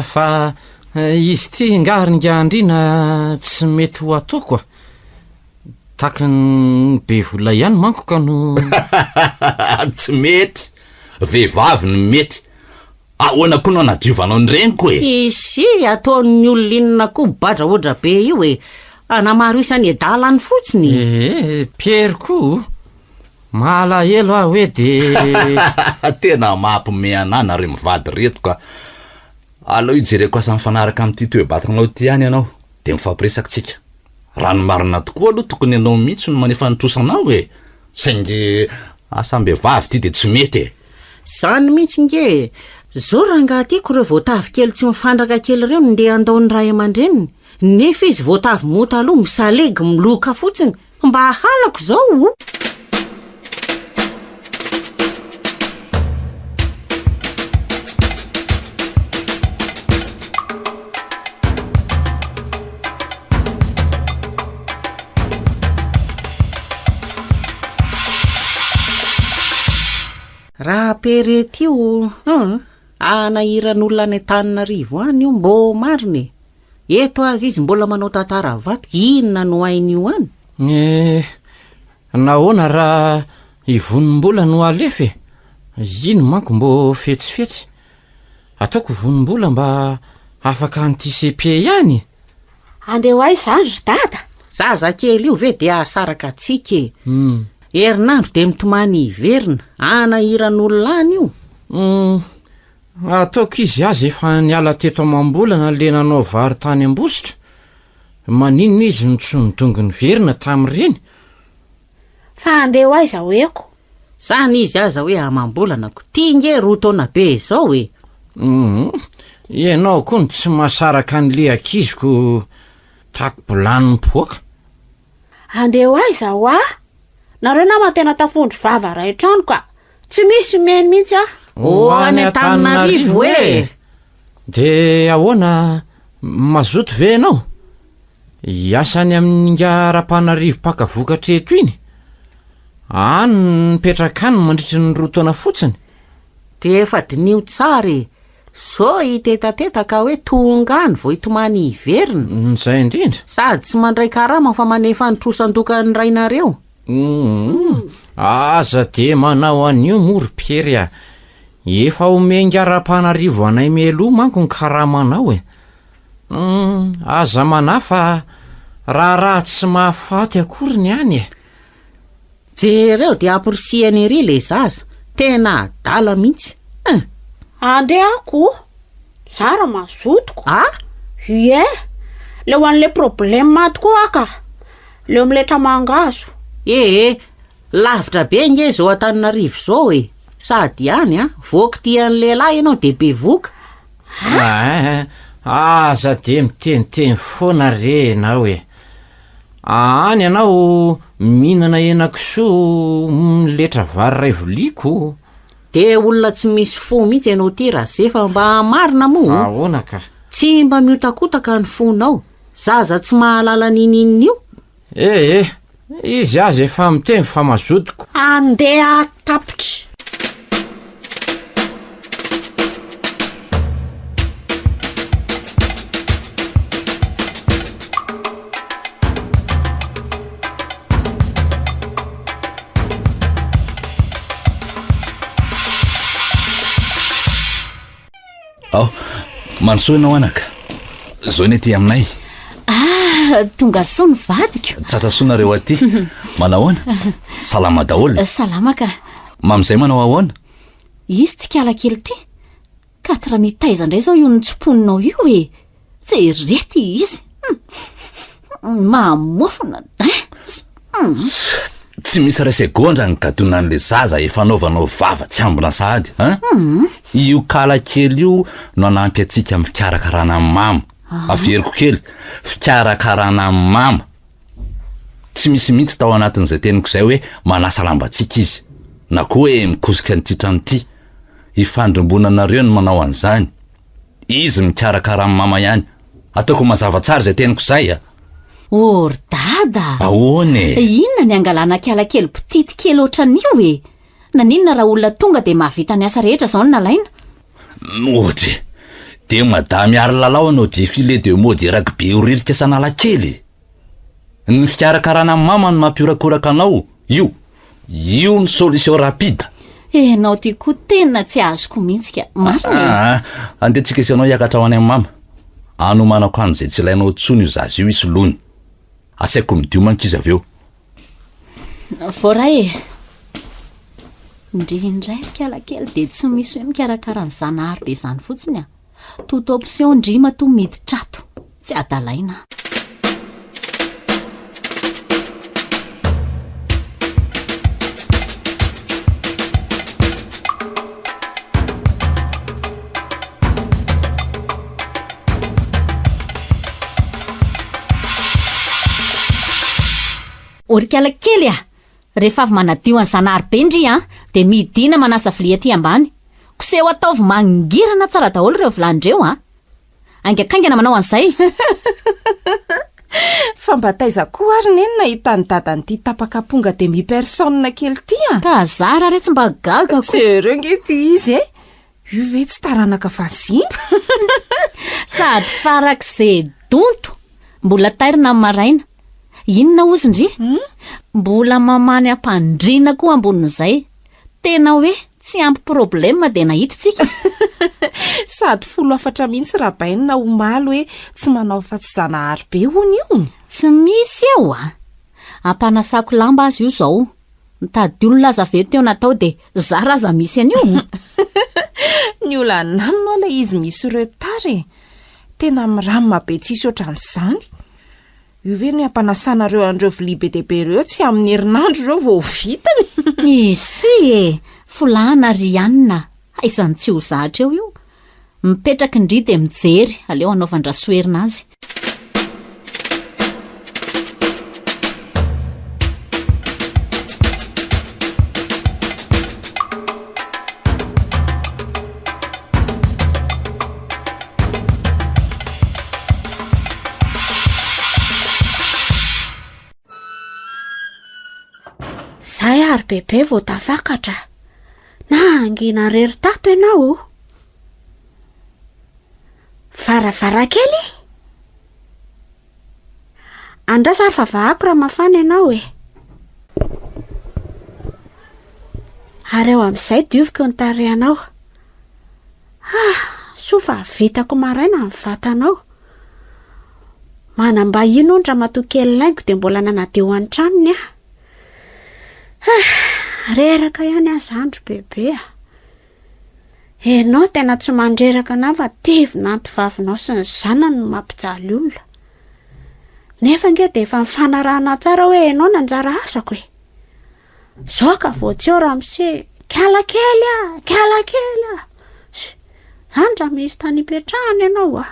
C: Fa izy ity nga ry ingahy Andriana tsy mety ho ataoko a! Tahaky ny be vola ihany manko ka no.
E: Tsy mety! Vehivavy no mety! Ahoana koa no anadiovanao ny reniko e?
A: Isy, ataon'ny olona inona koa badrahodra be io e! Hanamaro isa ny adalany fotsiny
C: e! Ee, Pierre koa o! Malahelo aho hoe de.
E: Tena mampime anah nareo mivady reto ka! Aleo hijereko asa mifanaraka amin'ity toe-batanao ity ihany ianao dia mifampiresaka tsika. Raha ny marina tokoa aloha tokony ianao mihitsy no manefa ny trosanao e! Saingy asam-behivavy ity dia tsy mety e!
A: Zany mihitsy nge e! Zao rangaha tiako ireo voatavo kely tsy mifandraka kely ireo no ndeha handao ny ray aman-dreniny nefa izy voatavo mota aloha misalegy miloka fotsiny Mba halako zao o! Raha Perret io hum, anahiran'olona any Antananarivo any io mbô marina e! Eto aza izy mbola manao tantara vato, inona no hain'io any?
C: Eh, nahoana raha i Vonimbola no alefa e? Iny manko mbô fetsifetsy. Ataoko Vonimbola mba afaka anticiper ihany e!
D: Andeha ho aiza izany ry dada?
A: Zazakely io ve dia hahasaraka antsika e? Herinandro dia mitomany hiverina, hanahiran'olona any io.
C: Hum, Ataoko izy aza efa niala teto amam-bolana le nanao vary tany Ambositra, maninona izy no tsy nidongy niverina tamin'ireny?
D: Fa andeha ho aiza hoeko?
A: Zany izy aza hoe amam-bolana ko, ty nge roa taona be izao e!
C: Hum, ianao koa no tsy mahasaraka an'le ankiziko tako bilany mipoaka.
D: Andeha ho aiza hoa? Nareo nama tena tafondro vava ray trano ka! Tsy misy mihaino mihitsy aho.
A: Ho any Antananarivo e!
C: De ahoana, mazoto ve ianao? Hiasa any amin'ingahy Rapanarivo mpaka vokatra eto iny? Any no mipetraka any mandritry ny roa taona fotsiny?
A: Dia efa diniho tsara e! Sao hitetateta ka hoe tonga any vao hitomany hiverina.
C: Izay indrindra.
A: Sady tsy mandray karama fa manefa ny trosan-dokan'ny rainareo.
C: Humm, aza de manao an'io moa ry Pierre a! Efa omen'i Rapanarivo anay mialoha manko ny karamanao e! Humm, aza manahy fa raharaha tsy mahafaty akory ny any e!
A: Jereo dia amporisihany ery le zaza, tena adala mihitsy hein!
D: Andeha aho ko! Zara mazoto ko!
A: Ah!
D: Ie! Leo an'le problème ato koa aho ka! Leo miletra mangahazo.
A: Ee, lavitra be ange izao Antananarivo izao e! Sady any an, voakitihan'ny lehilahy ianao dia bevoka.
C: Hein, aza dia miteniteny foana re ianao e! Any ianao mihinana henakisoa miletra vary iray vilia ko.
A: Dia olona tsy misy fo mihitsy ianao ity Razefa mba marina moa o!
C: Ahoana ka?
A: Tsy mba miotakotaka ny fonao, zaza tsy mahalala nininin'io.
C: Eh eh, izy aza efa miteny fa mazoto ko.
D: Andeha tapitra.
E: Ao, mandrosoa ianao anaka. Zao ny aty aminay.
G: Ah, tonga soa ny vadiko.
E: Tratra soa nareo aty. Manahoana? Salama daholo.
G: Salama ka.
E: Mamizay manao ahoana?
G: Izy ty kala kely ty. Quatre mitaiza indray izao io notsimponinao io e! Jerety izy! Hum! Mahamofona dain! Hum!
E: Tsy misy iray segondra ny gadonan'le zaza efa anaovanao vava tsy ambina sahady an! Io kala kely io no hanampy antsika amin'ny fikarakarana an'i mama. Averiko kely, fikarakarana an'i mama. Tsy misy mihitsy tao anatin'izay teniko izay hoe manasa lambantsika izy, na koa hoe mikosika an'ity trano ity. Ifandrimbonanareo ny manao an'izany. Izy mikarakara an'i mama ihany. Ataoko mazava tsara izay teniko izay a!
G: Ô ry dada!
E: Ahoana e?
G: Inona ny angalana kiala kely botity kely ohatran'io e? Naninona raha olona tonga dia mahavita ny asa rehetra izao no nalaina?
E: Ohatra e! Dia madame Harilalao hanao défilé de mode eraky Behoririka sy Analakely e! Ny fikarakarana an'i mama no mampiorakoraka anao io. Io ny solution rapide.
G: Enao ty koa tena tsy azoko mihitsy ka. Marina e.
E: Aa, andeha tsika sy ianao hiakatra ho any amin'i mama. Anomanako an'izay tsy ilainao intsony io zaza io hisoloany. Asaiko midio manko izy avy eo.
G: Voaray e. Ndry indray ry kala kely dia tsy misy hoe mikarakara ny Zanahary be izany fotsiny a. Toute option ndry matoa miditra ato. Tsy adalaina an. Orikala kely a! Rehefa avy manadio an'i Zanahary be ndry an, dia midina manasa vilia aty ambany. Koseho ataovy mangirana tsara daholo ireo vilany ireo an! Haingakaingana manao an'izay!
F: Fa mba taiza koa ary neny nahita an'i dadan'ity tapak'amponga demi personne kely ity an?
G: Ka zara re tsy mba gaga ko!
F: Jereo nge ity izy e! Io ve tsy taranaka vazimba?
G: Sady farak'izay donto! Mbola tairina amin'ny maraina. Inona hozy ndry? Mbola mamany am-pandriana koa ambonin'izay. Tena hoe tsy ampy problème dia nahita tsika.
F: Sady folo hafatra mihitsy Rabainina omaly hoe tsy manao afa-tsy Zanahary be hono io.
G: Tsy misy eo a! Ampanasako lamba aza io zao. Mitady olona aza ve teo natao dia zara aza misy an'io.
F: Ny olana aminy hoa ilay izy misy retard e! Tena miramina be tsisy ohatran'izany. Io ve no hampanasanareo an'ireo vilia be dia be ireo tsy amin'ny herinandro ireo vao ho vitany?
G: Izy e! Folahana ry anona, aiza no tsy ho zatra eo io? Mipetraka ndry dia mijery, aleo hanaovan-dRasoherina azy.
D: Zay ary bebe vao tafakatra. Nangina rery tato ianao o. Varavarankely? Andraso ary fa vahako raha mafana ianao e. Ary eo amin'izay dioviko ny tarehanao. Ah, soa fa vitako maraina ny vatanao. Manam-bahiny hono ramatoa kely laingo dia mbola nanadio ny tranony aho. Ah, reraka ihany aho zandry bebe a. Enao tena tsy mandreraka anah fa ty vinanto vavinao sy ny zanany no mampijaly olona. Nefa ange dia efa nifanarahana tsara hoe enao ny anjara asako e. Zao ka vao tsy eo ramose, kiala kely ah, kiala kely ah. Zany raha misy tany ipetrahana ianao ah.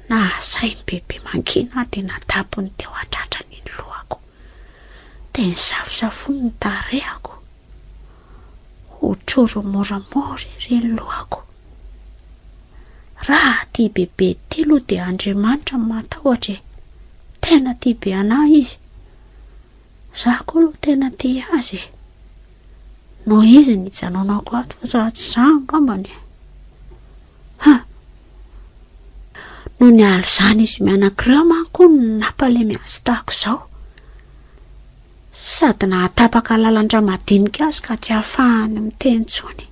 D: Nahasahy ny bebe mangina aho dia natapiny teo an-tratrany ny lohako. Dia nisafosafony ny tarehako. Hotroro moramora ery ny lohako. Raha ity bebe ity aloha dia Andriamanitra no mahatahotra e. Tena tia be anah izy. Za koa aloha tena tia azy e. Noho izy no ijanonako ato fa raha tsy za angambany e. Ha! Noho ny halozana izy mianak'ireo manko no nampalemy azy tahaka izao. Sady nahatapaka lalan-dramadinika azy ka tsy ahafahany miteny intsony.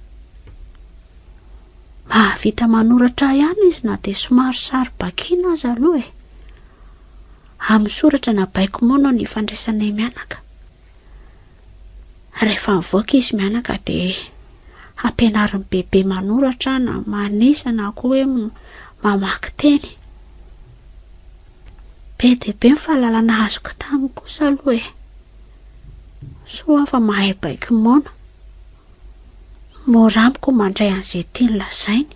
D: Mahavita manoratra ihany izy na dia somary saro-bakiana aza aloha e. Amin'ny soratra na baiko moa no nifandraisanay mianaka. Rehefa mivoaka izy mianaka dia hampianarin'i bebe manoratra na manisa na koa hoe mamaky teny. Be dia be ny fahalalana azoko taminy kosa aloha e. Soa aho fa mahay baiko moana. Mora amiko ny mandray an'izay tiany lazainy.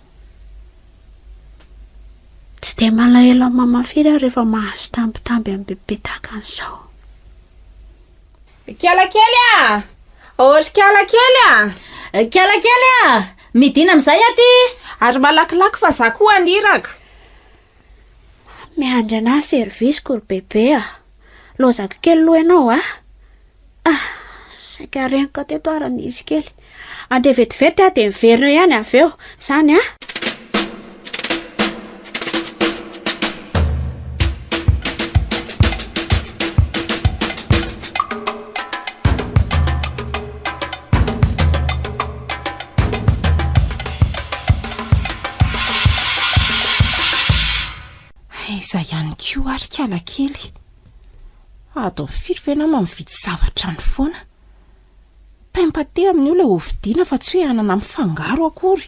D: Tsy dia malahelo an'i mama firy aho rehefa mahazo tambitamby amin'i bebe tahaka an'izao.
F: Kiala kely a! Ô ry kiala kely a!
G: Kiala kely a! Midina amin'izay aty!
F: Ary malakilaky fa za koa haniraka.
D: Miandry anah service-ko ry bebe a! Lozako kely aloha ianao a! Ah! Saika renoka teto ary ny izy kely. Andeha vetivety aho dia miverina eo ihany avy eo. Izany a!
F: Aiza ihany koa ary kala kely? Adiny firy ve nama mividy zavatra any foana? Pain pâté amin'io ilay hovidiana fa tsy hoe anana mifangaro akory.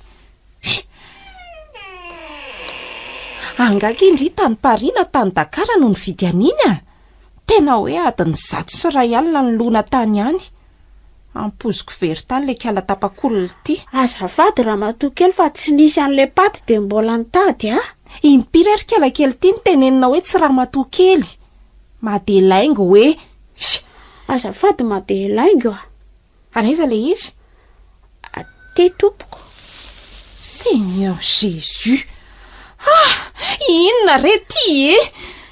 F: Angaha kay ndry tany Paris na tany Dakar no nividy an'iny a? Tena hoe adiny 101 ny lona tany ihany. Ampoiziko very tany ilay kala tapak'olona ity.
D: Azafady ramatoa kely fa tsy nisy an'ilay paty dia mbola nitady a!
F: Impiry ary kala kely ity no tenenina hoe tsy ramatoa kely? Madelaingo hoe!
D: Azafady Madelaingo a!
F: Ary aiza ilay izy?
D: Aty tompoko.
F: Seigneur Jésus! Ah! Inona re ty e?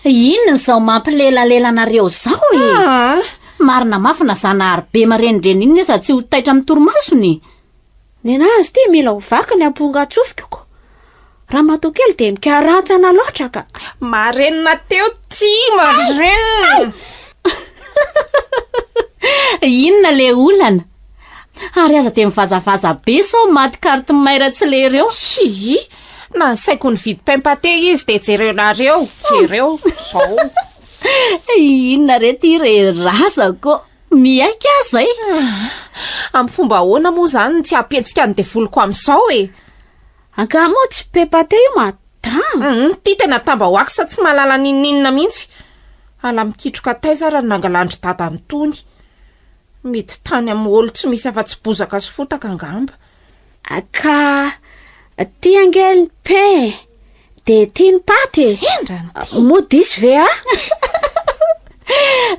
G: Inona izao mampilelalela anareo izao e?
F: Ah!
G: Marina mafy na Zanahary be marenindreny inona aza tsy ho taitra amin'ny torimasony.
D: Nenazy ity mila ho vaky ny ampongan-tsofiko. Ramatoa kely dia mikarantsana loatra ka.
F: Marenina teo ty, marenina.
G: Inona le olana? Ary aza dia mivazavaza be sao maty carte mère tsy lery eo.
F: Hihi, nasaiko nividy pain pâté izy dia jereonareo, jereo, zao.
G: Inona re ty re razako? Miaiky aho zay.
F: Amin'ny fomba ahoana moa izany no tsy hampihetsika ny devoliko amin'izao e?
D: Angaha moa tsy pain pâté io madama?
F: Hum, ty tena tamba-wax tsy mahalala n'inon'inona mihitsy. Ala mikitroka taiza ary no nangalan-dry dada an'itony. Mety tany amin'ny holo tsy misy afa-tsy bozaka sy fotaka angamba.
D: Ka ty ange ny pain e, de ty ny paty e.
F: Hendrany ty.
D: Moa diso ve aho?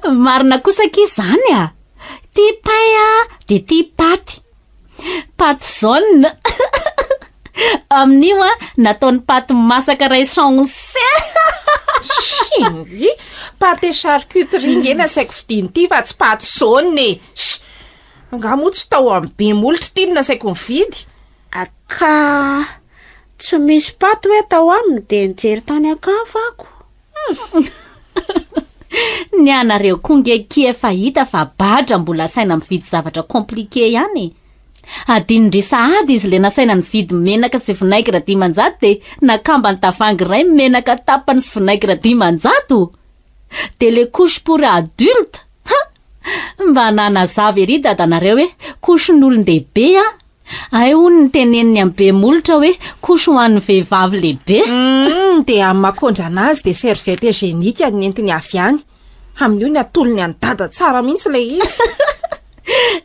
G: Marina kosa akia izany a! Ty pain a, de ty paty. Paty jaune. Amin'io a, nataony paty masaka iray chance.
F: Chérie, pâte charcuterie nge nasaiko vidiana ity fa tsy paty jaune e. Sh! Angaha moa tsy tao amin'ny be molotra ity no nasaiko nividy?
D: Ka tsy misy paty hoe tao aminy dia nijery tany an-kafa ako.
G: Ny anareo koa nge kia efa hita fa badra mbola asaina mividy zavatra compliqué ihany e! Adinondry sahady izy le nasaina nividy menaka sy vinaigre 500 de nakambany tavoahangy iray menaka tapany sy vinaigre 500! De le couche pour adulte! Ha! Mba nanazava ery dadanareo hoe couche-n'olon-dehibe an! Hay hono ny teneniny amin'ny be molotra hoe couche ho an'ny vehivavy lehibe.
F: Humm dia amin'ny maha-kondrana azy dia serviette hygiénique no nentiny avy any. Amin'io ny atolony an'i dada tsara mihitsy ilay izy.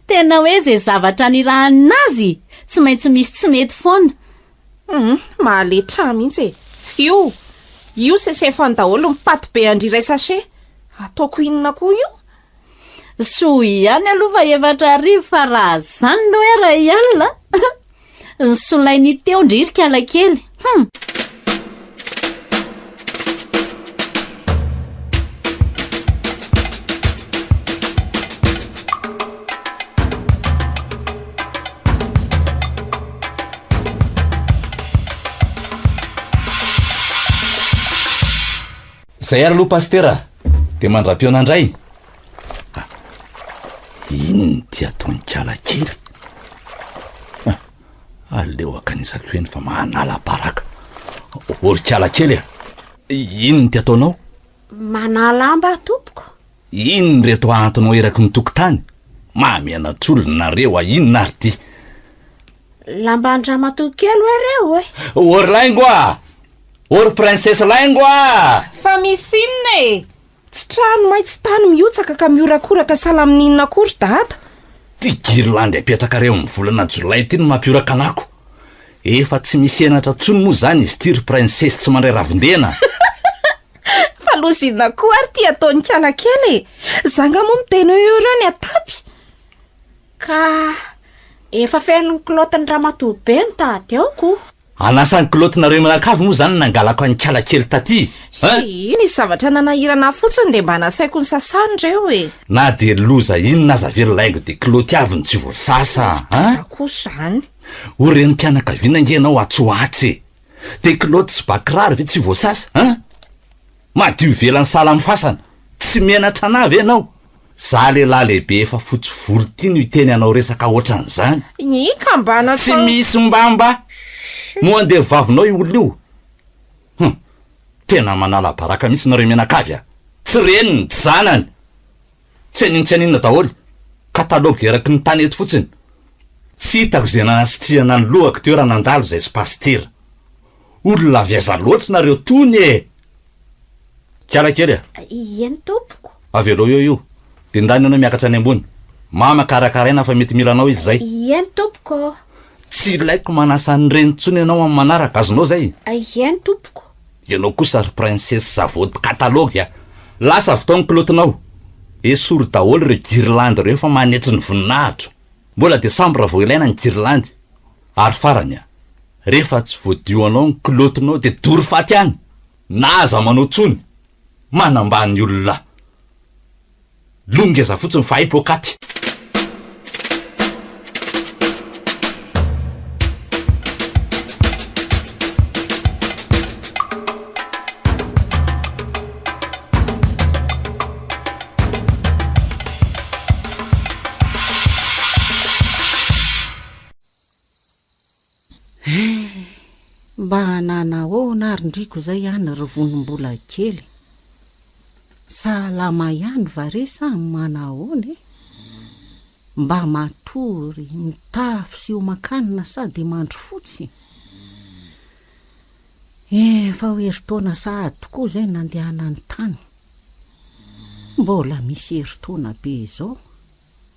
G: Tena hoe izay zavatra nirahana azy tsy maintsy misy tsy mety foana.
F: Humm mahaletra mihitsy e. Io! Io sesefany daholo ny paty be an-dry iray sachet. Ataoko inona koa io?
G: Soa ihany aloha fa 4000 fa raha zany no hoe ray alina ny solainy teo ndry ry kalakely hum.
E: Zay ary aloha Pasitera dia mandra-pihaona indray. Ah, inona ity ataon'i kala kely? Ah, aleo akanisako eny fa manala baraka. Ô ry kala kely a, inona ity ataonao?
D: Manala lamba tompoko.
E: Inona ireto ahantonao eraky ny tokotany? Mahamenatr'olona nareo a, inona ary ity?
D: Lamban-dramatoa kely hoe reo e.
E: Ô ry laingo a! Ô ry princesse laingo a!
F: Fa misy inona e? Tsy trano may tsy tany mihotsaka ka mihorakoraka sahala amin'inona akory dada.
E: Ty guirlande apetrakareo amin'ny volana jolay ty no mampihoraka anako. Efa tsy misy henatra tsony moa zany izy ty ry princesse tsy mandray ravin-dena.
F: Fa loza inona koa ary ty ataon'i kala kely e? Za nga moa miteny hoe eo ireo ny atapy?
D: Ka efa feno ny kilaotin'i ramatoa be ny tady ao ko.
E: Hanasa ny kilaotinareo mianakavy moa zany nangalako an'i kala kely taty
F: hein? Ii, nisy zavatra nanahirana ahy fotsiny dia mba nasaiko nisasana ireo e.
E: Na dia loza inona aza ve ry laingo dia kilaoty avy no tsy voasasa hein?
F: Gaga kosa izany.
E: Ho renim-pianakaviana ange ianao atsy ho atsy e! Dia kilaoty sy ba kiraro ve tsy voasasa hein? Madio ivelan'ny sahala amin'ny fasana. Tsy menatra anah ve ianao? Za lehilahy lehibe efa fotsy volo ty no hiteny anao resaka otran'izany.
F: Ny kambana
E: Tsy misy mbamba! Moa andevo vavinao io olona io? Hum! Tena manala baraka mihitsy nareo mianakavy a! Tsy reniny, tsy zanany! Tsy anino tsy aninona daholo! Catalogue eraky ny tany eto fotsiny! Tsy hitako izay nanasitrihana ny lohako teo raha nandalo izay sy pasitera. Olona avy aiza loatra nareo tony e! Kiala kely a!
D: Eny tompoko.
E: Avelao eo io, dia ndany ianao miakatra any ambony. Mama karakaraina fa mety mila anao izy izay.
D: Eny tompoko ô.
E: Tsy ilaiko manasa an'ireny intsony ianao amin'ny manaraka, azonao izay?
D: Eny tompoko.
E: Ianao kosa ry princesse zavody catalogue a! Lasa avy tao ny kilaotinao. Esory daholo ireo guirlande ireo fa manetry ny voninahitro. Mbola desambra vao ilaina ny guirlande. Ary farany a! Rehefa tsy voadio anao ny kilaotinao dia dory faty any! Na aza manao tsony! Manambany olona! Loha ngeza fotsiny fa hay poakaty!
A: Eh! Mba nanahoana ary ndriko izay any ry vonombola kely? Salama ihany va re sa manahoana e? Mba matory, mitafy sy homan-kanina sa dia mandry fotsy? Efa ho herintaona sahady tokoa izay nandehanany tany. Mbola misy herintaona be izao.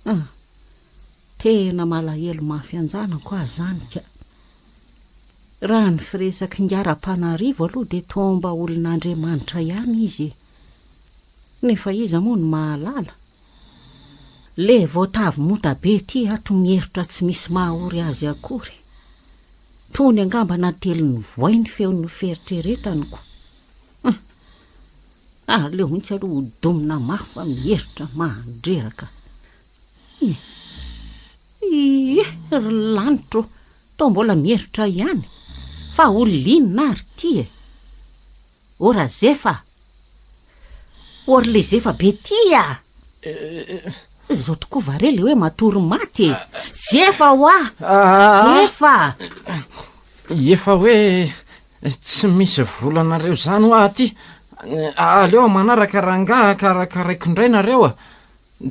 A: Ah! Tena malahelo mafy anjanako aho zany ka. Raha ny firesak'ingahy Rapanarivo aloha dia toa mba olon'Andriamanitra ihany izy e. Nefa iza moa no mahalala? Le voatavo mota be ty ato mierotra tsy misy mahaory azy akory. Tony angamba natelin'ny voay ny feon'ny fieritreretany ko. Hum. Aleo mihitsy aloha ho domina mafy fa mierotra mandreraka. Ih! Ih! Ry lanitro ô! Toa mbola mierotra ihany. Fa olona inona ary ity e? Ô Razefa! Ô ry Lezefa be ty a! Izao tokoa va re le hoe matory maty e? Zefa hoa! Zefa!
C: Efa hoe tsy misy volanareo izany hoa aty. Aleo manaraka rangaha karakaraiko indray nareo a!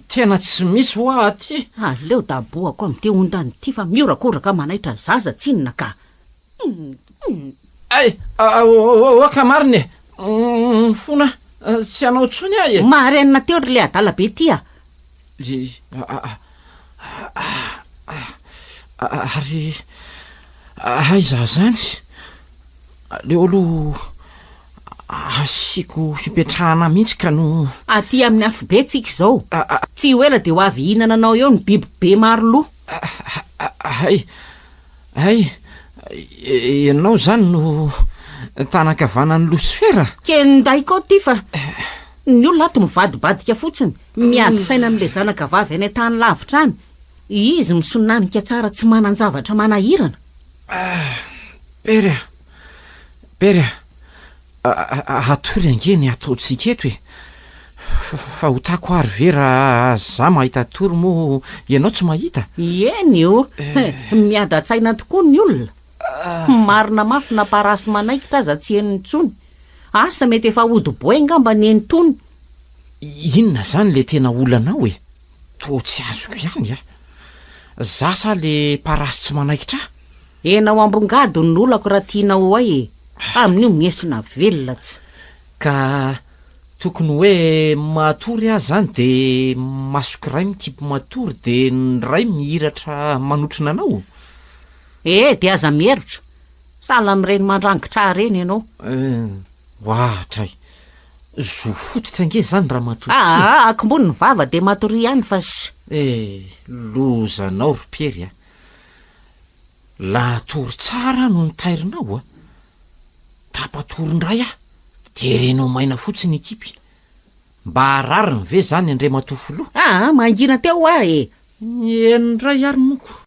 C: Tena tsy misy hoa aty.
A: Aleo dabohako amin'ity ondana ity fa mihorakoraka manaitra zaza tsinona ka.
C: Ay, ok marina e! Mifona tsy hanao intsony aho e!
A: Marenina teo ry le adala be ty a!
C: Ary aiza zany? Aleo aloha asiako fipetrahana mihitsy ka no.
A: Aty amin'ny afobe tsika izao. Tsy ho ela dia ho avy hihinana anao eo ny biby be maro loha.
C: Hay, hay, ianao izany no tanan-kavanan'i Losifera?
A: Kenday koa ity fa ny olona ato mivadibadika fotsiny, miady saina amin'ilay zanaka vavy any an-tany lavitra any. Izy misonanika tsara tsy manan-javatra manahirana.
C: Pery a! Pery a! Hatory ange ny ataontsika eto e! Fahotako ary ve raha za mahita tory moa ianao tsy mahita?
A: Eny o! Miadan-tsaina tokoa ny olona. Marina mafy na parasy manaikitra aza tsy henony intsony. Asa mety efa hody boay ngamba ny eny-tony.
C: Inona zany le tena olanao e? Toa tsy azoko ihany a! Za sa le parasy tsy manaikitra ahy?
A: Enao ambongady no olako raha tianao ho hay e! Amin'io miesona velona tsy.
C: Ka tokony hoe matory aho zany de masoko iray mikipy matory de ny iray mihiratra manotrona anao?
A: Eh de aza mierotra! Sahala amin'ireny mandrangitra ahy ireny ianao.
C: Eh, ohatray! Zo fototra ange izany ramatoa ty e!
A: Aa, akombony ny vava dia matoria ihany fa s.
C: Eh, lozanao ry Piery a! Lahatory tsara no nitairinao a! Tapa-tory indray aho, terenao maina fotsiny ikipy. Mba rariny ve izany Andriamatoa Filoha?
A: Aa, mangina teo hoa e!
C: Eny indray ary moko.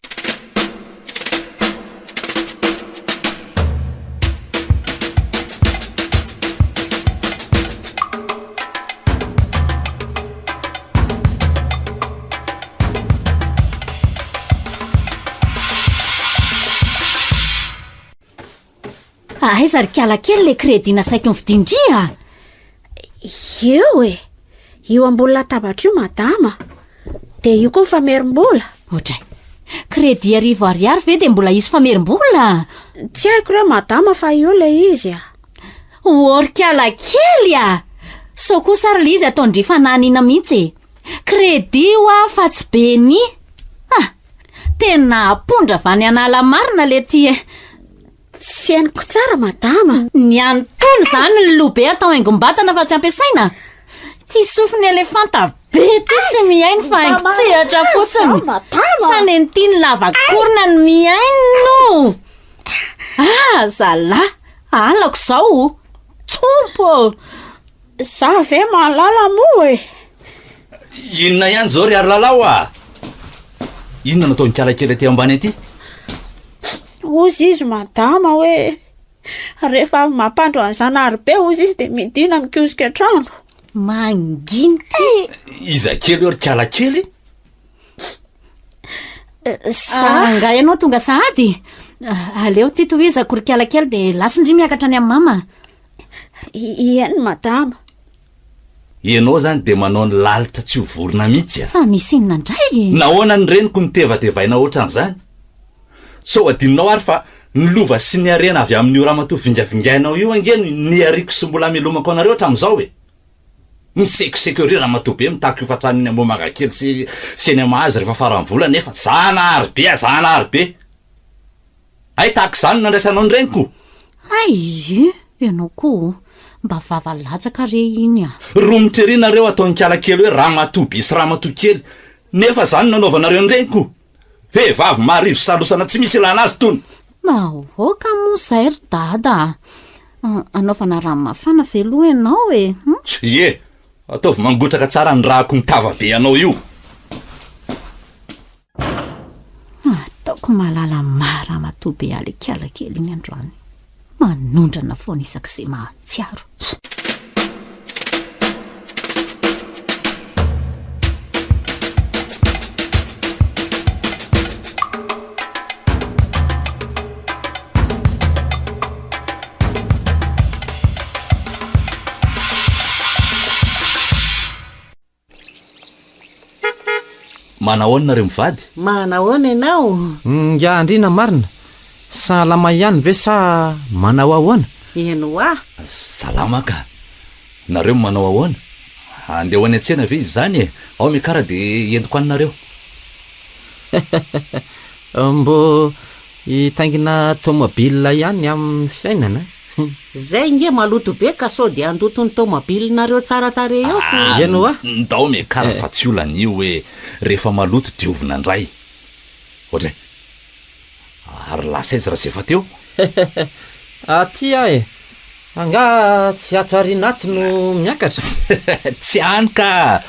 G: Aiza ry kiala kely le crédit nasaiko novidian-dry a?
D: Eo e! Io ambony latabatra io madama. Dia io koa ny famerim-bola.
G: Ohatray. Crédit arivo ariary ve dia mbola hisy famerim-bola?
D: Tsy haiko re madama fa io ilay izy a.
G: Ô ry kiala kely a! Sao kosa ary ilay izy ataon-dry fananina mihitsy e. Crédit hoa fa tsy beni. Ah! Tena apondra avy any an'ala marina le ty e.
D: Tsy henoko tsara madama.
G: Ny an'i Tony izany ny loha be atao haingom-batana fa tsy ampiasaina? Ity sofin'ny elefanta be ity tsy mihaino fa haingon-tsehatra fotsiny. Sa nen'ity ny lavakorona no mihaino? Ah zalahy, halako izao. Tompo ô!
D: Za ve mahalala moa e?
E: Inona ihany izao ry Arilalao a? Inona no ataon'i Kialakely aty ambany aty?
D: Hozy izy madama hoe rehefa avy mampandro an'i Zanaharibe hozy izy dia midina mikosika trano.
G: Mangina ty.
E: Iza kely eo ry Kialakely?
D: Za.
G: Angaha ianao tonga sahady? Aleo ty tohizako ry Kialakely dia lasa ndry miakatra any amin'ny mama.
D: Eny madama.
E: Ianao zany dia manao ny lalitra tsy ho vorona mihitsy a!
G: Fa misy inona indray e?
E: Nahoana ny reniko no tevatevaina ohatran'izany? Sao adinonao ary fa ny lova sy ny harena avy amin'io ramatoa vingavingainao io ange no nihariako sy mbola amelomako anareo hatramin'izao e! Misekoseko ery ramatoa be mitaky hofantrano eny Ambohimangakely sy sy eny Amahazo rehefa faran'ny volana nefa Zanahary be a Zanahary be! Hay tahaka izany no nandraisanao ny reniko?
G: Hay e! Ianao koa o! Mba vava latsaka re iny a!
E: Romotra ery nareo ataon'ikala kely hoe ramatoa be sy ramatoa kely, nefa izany no nanaovanareo ny reniko? Vehivavy marivo salosana tsy misy ilana azy tony!
G: Aoka moa izay ry dada a! Anaovana rano mafana ve aloha ianao e?
E: Ie! Ataovy mangotraka tsara ny rako mitava be anao io!
G: Ataoko mahalala maha ramatoa be alikala kely iny androany. Manondrana foana isak'izay mahatsiaro.
E: Manahoana nareo mivady?
A: Manahoana ianao?
C: Ingahy Andriana marina, salama ihany ve sa manao ahoana?
A: Eny hoa.
E: Salama ka. Nareo manao ahoana? Andeha ho any an-tsena ve izy izany e? Ao miakara dia entiko any nareo.
C: Mbô hitaingina tomobile ihany amin'ny fiainana eh.
A: Zay nge maloto be ka sao dia handoto ny tomobilinareo tsara tarehy eo ko.
E: Ah,
C: Eny hoa.
E: Ndao miakara fa tsy olana io e. Rehefa maloto diovina indray. Ohatray. Ary lasa aiza Razefa teo?
C: Aty aho e! Angaha tsy ato aoriana ato no miakatra?
E: Tsy any ka!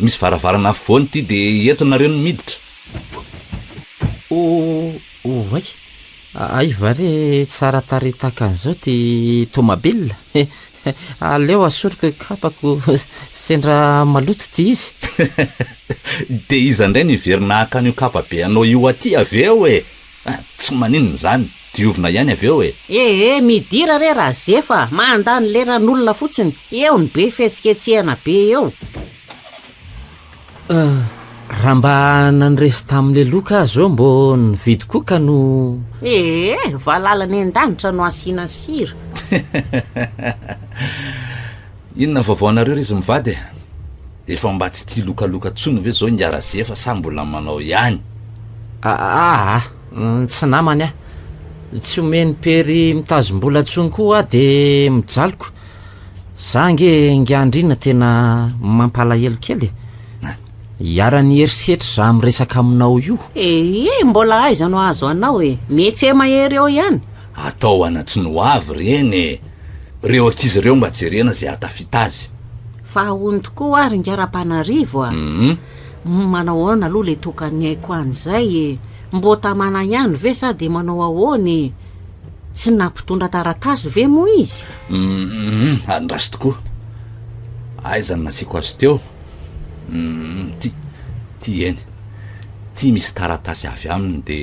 E: Misy varavarana afovoany ity dia eto nareo no miditra.
C: O, oay! Hay va re tsara tarehy tahaka an'izao ity tomabile? Aleo asoriko ny kapako sendra maloto ity izy.
E: Dia iza indray no hiverina haka an'io kapa be anao io aty avy eo e? Tsy maninona izany, diovina ihany avy eo e!
A: Ee, midira re Razefa a! Mandany leran'olona fotsiny, eo ny be fihetsiketsehana be eo.
C: Raha mba nandresy tamin'le loka aho zao mbô nividy koa ka no.
A: Ee, valala any an-danitra no asiana sira.
E: Inona ny vaovaonareo ry izy mivady e? Efa mba tsy tia lokaloka tsony ve zao ingahy Razefa sa mbola manao ihany?
C: Aa, tsy namany aho. Tsy omeny pery mitazom-bola tsony koa aho de mijaliko. Za ange ingahy Andriana tena mampalahelo kely e. Iharan'ny herisetra za miresaka aminao io.
A: Ee, mbola aiza no ahazo anao e? Mihetse-mahery eo ihany.
E: Atao anatry ny ho avy ireny e! Reo ankizy ireo mba jerena izay hahatafita azy.
A: Fa ahono tokoa ary ingahy Rampanarivo a! Manao ahoana aloha le tokan'ny aiko any izay e? Mbô tamana ihany ve sa dia manao ahoana e? Tsy nampitondra taratasy ve moa izy?
E: Humm, andraso tokoa. Aiza no nasiako azy teo? Humm, ty, ty eny. Ty misy taratasy avy aminy de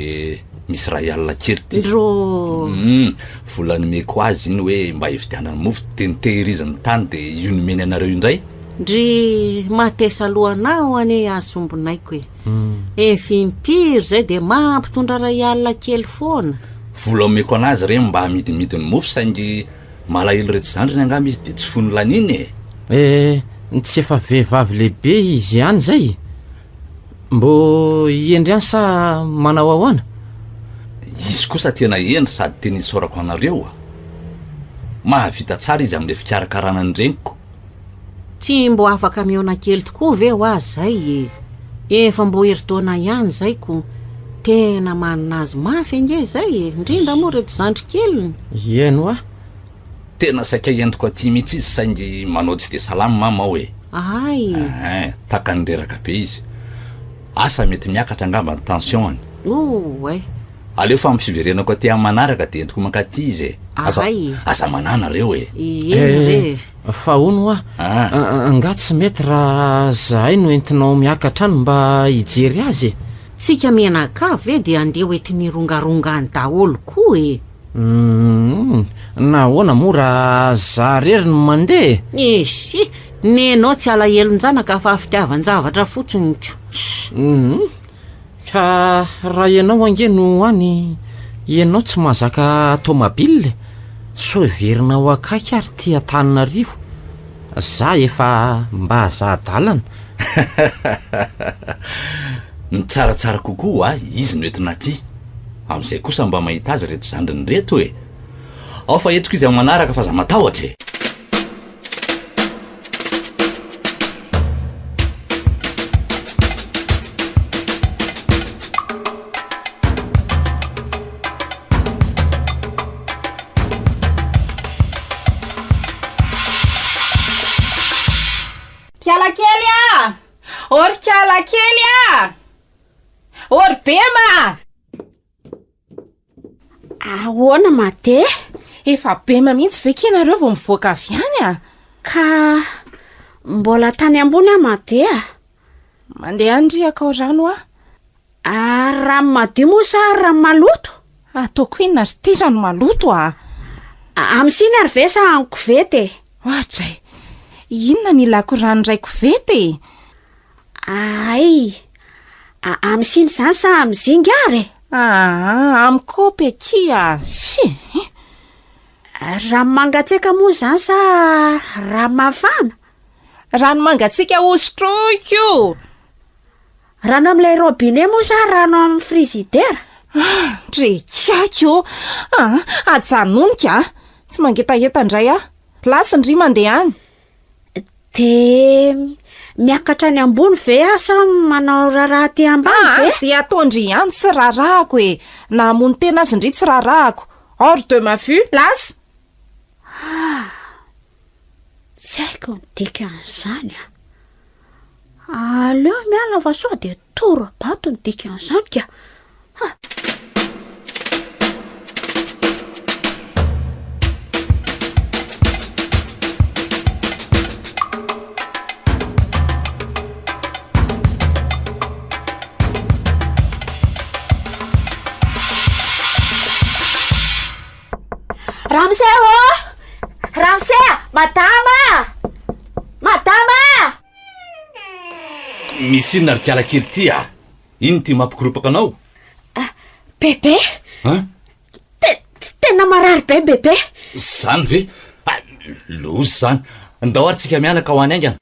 E: misy ray alina kely ty.
A: Ndrô!
E: Humm, vola nomeko azy iny hoe mba hividianany mofo de notehiriziny tany de io nomeny anareo indray.
A: Ndry, matesa lohanao anie aho sombinaiko e. Efa impiry zay dia mampitondra ray alina kely foana.
E: Vola omeko anazy ireny mba hamidimidy ny mofo saingy malahelo ireto zandriny angamba izy dia tsy foiny laniana e!
C: Eh, tsy efa vehivavy lehibe izy ihany izay? Mbô hendry ihany sa manao ahoana?
E: Izy kosa tena hendry sady tena isaorako anareo a! Mahavita tsara izy amin'ilay fikarakarana ny reniko.
A: Tsy mbo afaka mihaona kely tokoa ve hoa zay e! Efa mbo herintaona ihany zay ko! Tena manina azy mafy ange zay e! Indrindra moa reto zandry keliny!
C: Eny hoa!
E: Tena saika entiko aty mihitsy izy saingy manao tsy dia salama mama aho e!
A: Ay!
E: Ein, takany reraka be izy. Asa mety miakatra angamba ny tension-ny.
A: Ouay!
E: Aleo fa amin'ny fiverenako aty amin'ny manaraka dia entiko mankaty izy e! Aza, aza manahy nareo e!
A: Eny re e!
C: Fa hono hoa, angaha tsy mety raha zahay no entinao miakatra any mba hijery azy e?
A: Tsika mianakavy ve dia andeha ho entin'irongaronga any daholo koa e!
C: Humm, nahoana moa raha za rery no mandeha
A: e? Esy, nenao tsy alahelon-janaka fa fitiavan-javatra fotsiny ko!
C: Humm, Ka raha ianao ange no any, ianao tsy mahazaka tomobile, sao heverina ho akaiky ary ty Antananarivo, za efa mba za-dalana.
E: Ny tsaratsara kokoa ho ahy izy no entina aty, amin'izay kosa mba mahita azy ireto zandriny ireto e! Ao fa entiko izy amin'ny manaraka fa aza matahotra e!
F: Kiala kely a! Ô ry kiala kely a! Ô ry Bema a!
D: Ahoana Mate?
F: Efa bema mihitsy ve kay nareo vao mivoaka avy any a?
D: Ka mbola tany ambony aho Mate a!
F: Mandeha any ry akao rano a!
D: Ary rano madio moa sa rano maloto?
F: Ataoko inona ry ty rano maloto a!
D: Amin'ny siny ary ve sa amin'ny koveta e?
F: Oadray! Inona ny ilako rano iray koveta e?
D: Ay! Amin'ny siny izany sa amin'ny zinga ary e?
F: Aa, amin'ny kaopy akia! Sy!
D: Rano mangatsiaka moa izany sa rano mafana?
F: Rano mangatsiaka hosotroiko!
D: Rano amin'ilay robinet moa sa rano amin'ny frizidera?
F: Ndry kiaky ô! Aa, ajanony ka! Tsy mangetaheta indray aho. Lasa ndry mandeha any.
D: De miakatra any ambony ve aho sa manao raharaha aty ambany
F: Aa,
D: ve?
F: ze ataon-dry ihany tsy raharahako e! Na hamono tena azy ndry tsy raharahako. Hors de ma vue, lasa!
D: Ah! Tsy haiko ny dikan'izany a! Aleo miala fa sao dia tora-bato ny dikan'izany ka! Ha! Ramose ô! Ramose a! Madama a! Madama a!
E: Misy inona ry kiala kely ty a? Inona ity mampikoropaka anao?
D: Bebe!
E: An?
D: Te- tena marary be bebe!
E: Zany ve? Ah, loza izany. Ndao ary tsika mianaka ho any haingana.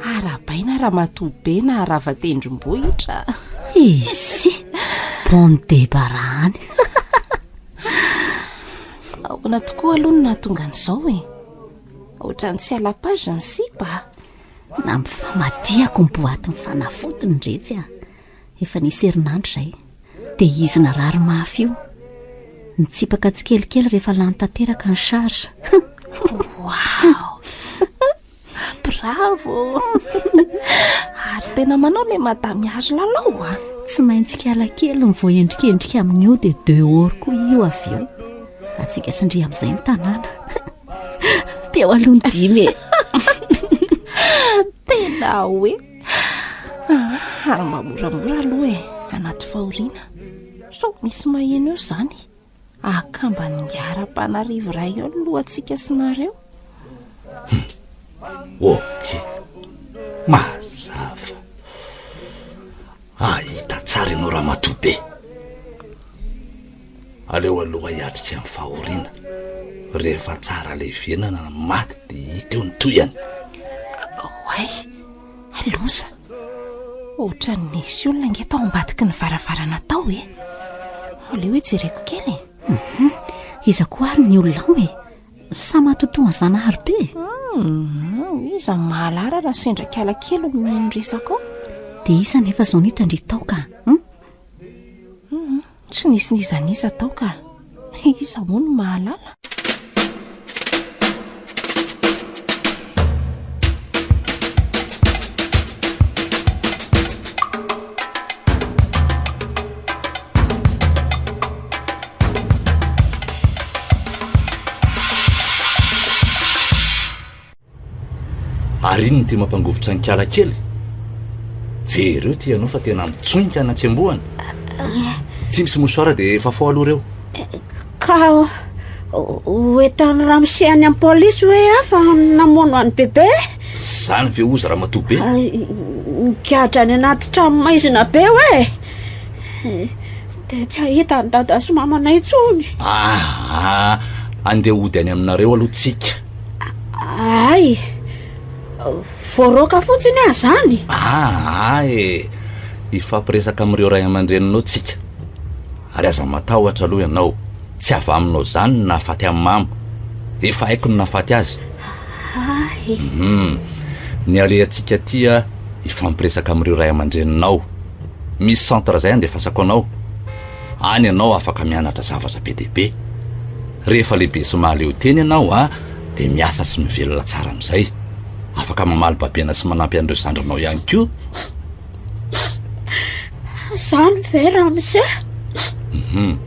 F: Arahabaina ramatoa be naharava tendrombohitra.
G: Izy, bon débarras any.
F: Fa ahoana tokoa aloha no nahatonga an'izao e? Ohatran'ny tsy à la page ny sipa a.
G: Nampifamadihako ny boatin'ny fanafodiny retsy a. Efa nisy herinandro izay. Dia izy narary mafy io. Nitsipaka tsikelikely rehefa lany tanteraka ny charge.
F: Wow! Bravo! Ary tena manao ilay madame Harilalao a!
G: Tsy maintsy kiala kely ny voaendrikendrika amin'io dia dehors koa io avy eo. Antsika sy ndry amin'izay ny tanàna. Teo aloha ny dimy e!
F: Tena hoe ary mba moramora aloha e, anaty fahoriana. Sao misy maheno eo izany. Akamban'ny Ingahy iray eo ny lohantsika sy nareo.
E: Hum. Ok. Mazava. Ahita tsara ianao ramatoa be. Aleo aloha hiatrika ny fahoriana. Rehefa tsara levenana na maty dia hita eo ny tohiny.
F: Oay, loza. Ohatran'ny nisy olona ange tao ambadiky ny varavarana tao e. Aleo hoe jereko kely e.
G: Mhm. Iza koa ary ny olona ao e? Sa matotoa an'i Zanahary be e?
F: Hmm, iza mahalala raha sendra kiala kely no mihaino resaka ao?
G: Dia iza nefa izao no hitan-dry tao ka? Hum?
F: Hmm, tsy nisy n'iza n'iza tao ka. Iza moa no mahalala?
E: Ary inona ity mampangovitra ny kiala kely? Jereo ity ianao fa tena mitsonika any an-tsembohana. Ity misy mouchoir dia fafao aloha ireo.
D: Ka ho entan'ny ramose any amin'ny polisy hoe aho fa namono an'i bebe?
E: Zany ve ozy ramatoa be?
D: Migadra any anaty trano maizina be hoe. Dia tsy hahita an'i dada sy mamanay intsony.
E: Aa, andeha hody any aminareo aloha tsika.
D: Ay, voaroaka fotsiny aho zany.
E: Aa e, hifampiresaka amin'ireo ray aman-dreninao tsika. Ary aza matahotra aloha ianao, tsy avy aminao izany ny nahafaty an'i mama. Efa haiko ny nahafaty azy.
D: Ay.
E: Hum, ny alehantsika aty a, hifampiresaka amin'ireo ray aman-dreninao. Misy centre izay andefasako anao. Any ianao afaka mianatra zavatra be dia be. Rehefa lehibe sy mahaleo tena ianao a, dia miasa sy mivelona tsara amin'izay. Afaka mamaly babena sy manampy an'ireo zandrinao ihany koa.
D: Zany ve ramose?
E: Mhm.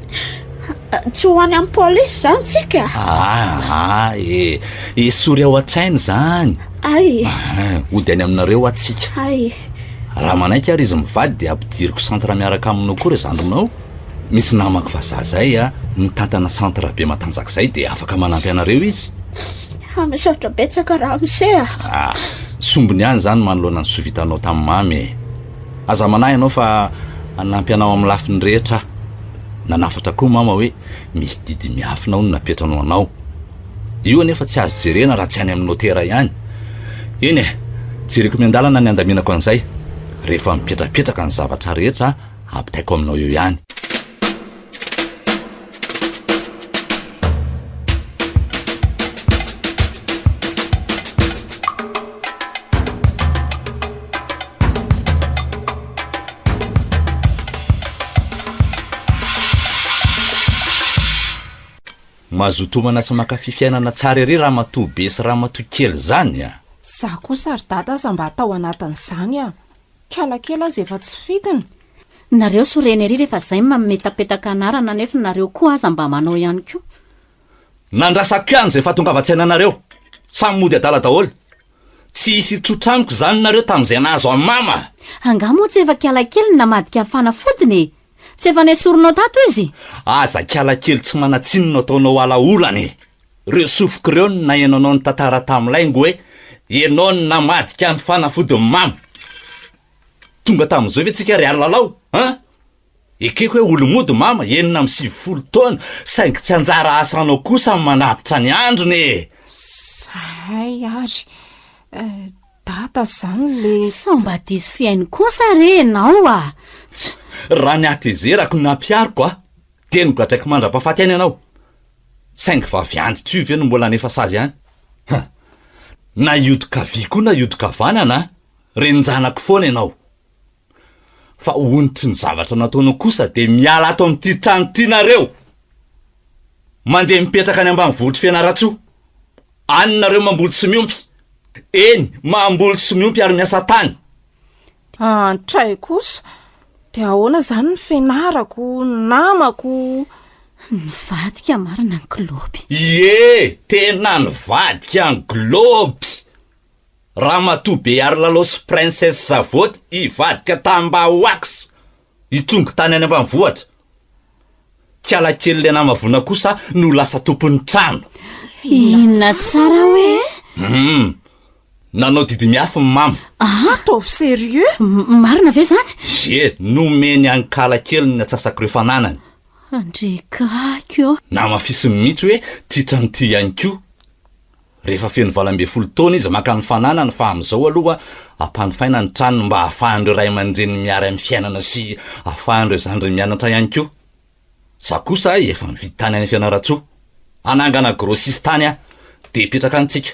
D: Tsy ho any amin'ny polisy izany tsika?
E: Aa e! Esory ao an-tsaina izany.
D: Ay!
E: Ah, hody any aminareo hoa tsika.
D: Ay!
E: Raha manaiky ary izy mivady dia ampidiriko centre miaraka aminao koa ry zandrinao. Misy namako vazaha izay a, mitantana centre be matanjaka izay dia afaka manampy anareo izy.
D: Ah, misaotra betsaka ramose a!
E: Ah, sombiny ihany izany manoloana ny soa vitanao tamin'i Mamy e. Aza manahy ianao fa hanampy anao amin'ny lafiny rehetra aho. Nanafatra koa mama hoe misy didy miafina hono napetrany ho anao. Io anefa tsy azo jerena raha tsy any amin'ny notera ihany. Eny e, jereko miandalana ny handaminako an'izay. Rehefa mipetrapetraka ny zavatra rehetra, ampitaiko aminao eo ihany. Mazotoa manasa mankafy fiainana tsara ery ramatoa be sy ramatoa kely zany a!
F: Za kosa ry dada aza mba atao anatin'izany a! Kala kely aza efa tsy fidiny.
G: Nareo sorena ery rehefa zay mametapetaka anarana nefa nareo koa aza mba manao ihany koa.
E: Nandrasako ihany izay fahatongavan-tsainanareo. Samy mody adala daholo. Tsy hisy hitrotra amiko izany nareo tamin'izay nahazo an'i mama.
G: Angaha moa tsy efa kiala kely ny namadika ny fanafodiny e? Tsy efa nesorinao tato izy?
E: Aza kiala kely tsy manan-tsiny no ataonao alaolana e! Reo sofiko reo no naheno anao nitantara tamin'laingo hoe ianao no namadika ny fanafodin'i mama. Tonga tamin'izao ve tsika ry Arilalao an? Ekeko hoe olo-mody mama, 96 taona, saingy tsy anjara asanao kosa ny manapitra ny androny e!
F: Zay ary dada zany le.
G: Sao mba diso fihaino kosa re enao a! Tch!
E: Raha ny hatezerako no nampihariko a, dia nogadraiko mandra-pahafaty aina ianao. Saingy vavy antitra io ve no mbola hanefa sazy ihany? Huh! Na hiodin-kavia koa na hiodin-kavanana a, renin-janako foana ianao. Fa onitry ny zavatra nataonao kosa dia miala ato amin'ity trano ity nareo! Mandeha mipetraka any ambanivohitr'i Fianarantsoa. Any nareo mamboly sy miompy. Eny, mamboly sy miompy ary miasa tany.
F: Antray kosa, dia ahoana izany ny fianarako, ny namako?
G: Nivadika marina ny globe.
E: Ie, tena nivadika ny globe! Ramatoa Beharilalao sy Princesse Zavoty hivadika Tambahoax hitrongy tany any ambanivohitra. Kialakely le namavona kosa no lasa tompon'ny trano.
G: Inona tsara hoe?
E: Hum. Nanao didy miafy ny mama.
G: Ah!
F: Ataovy sérieux?
G: Marina ve zany?
E: Ie, nomeny an'i Kalakely ny atsasak'ireo fananany.
G: Andrekaky ô!
E: Namafisiny mihitsy hoe titran'ity ihany koa. Rehefa feno 18 taona izy maka ny fananany fa amin'izao aloha ampanofaina ny tranony mba ahafahan'ireo ray aman-dreniny miary amin'ny fiainana sy ahafahan'ireo zandriny mianatra ihany koa. Za kosa efa nividy tany any Fianarantsoa. Hanangana grossiste any aho dia hipetraka any tsika.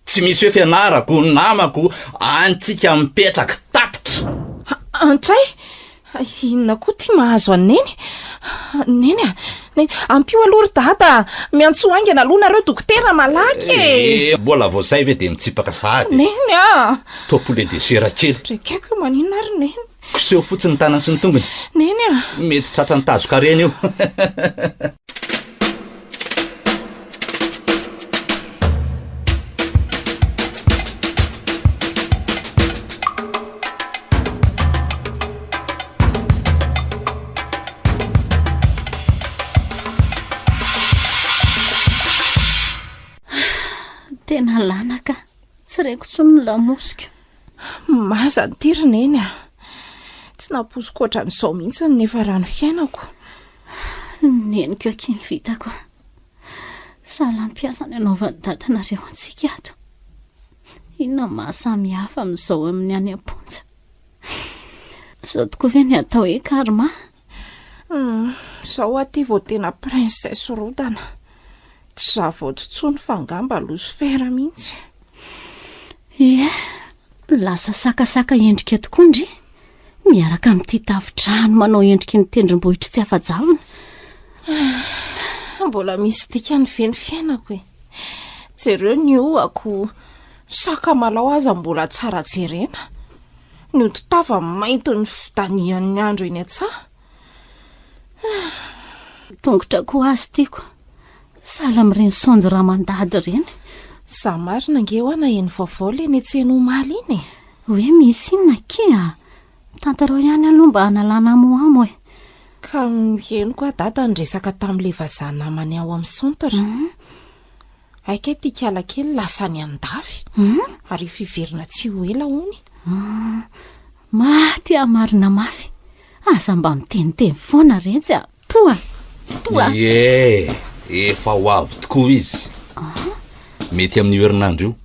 E: Tsy misy hoe fianarako, namako, any tsika mipetraka, tapitra!
F: Antray! Inona koa ity mahazo an'i Neny? Neny a! Neny, ampio aloha ry Dada a! Miantsoa haingana aloha nareo dokotera malaky e!
E: Eh, mbola vao zay ve dia mitsipaka sahady e?
F: Neny a!
E: Toa poulet de chair kely.
F: Ndrekaiko hoe maninona ary Neny?
E: Koseho fotsiny ny tanany sy ny tongony.
F: Neny a!
E: Mety tratran'ny tazokarena io.
G: Tena lanaka, tsy reko intsony ny lamosiko.
F: Mazana ity ry Neny a! Tsy nampoiziko ohatran'izao mihitsy ny niafaran'ny fiainako.
G: Neniko akia ny vitako a! Sahala mpiasa ny anaovan'i dadanareo antsika ato. Inona no maha samy hafa amin'izao amin'ny any am-ponja? Izao tokoa ve ny atao hoe karma?
F: Hum, izao aho ity vao tena princesse rodana. Tsy zavaoty intsony fa angamba losifera mihitsy.
G: Ie, lasa sakasaka endrika tokoa ndry, miaraka amin'ity tafo-trano manao endriky ny tendrombohitr'i Tsiafajavona.
F: Mbola misy dikany ve ny fiainako e? Jereo ny hohako, sakamalao aza mbola tsara jerena. Ny hodi-tava maintin'ny fidanian'ny andro eny an-tsaha.
G: Tongotra koa azy tiako. Sahala amin'ireny saonjo ramandady ireny.
F: Za marina ange hoa naheno vaovao le netsehina omaly iny e!
G: Hoe misy inona akia a? Tantarao ihany aloha mba hanalana amoamo e!
F: Ka henoko hoa dada niresaka tamin'le vazaha namany ao amin'ny centre. Hay kay ty kiala kely lasa any andafy ary efa hiverina tsy ho ela hony.
G: Maty aho marina mafy. Aza mba miteniteny foana retsy a! Poa! Poa!
E: Ie, efa ho avy tokoa izy. Mety amin'io herinandro io.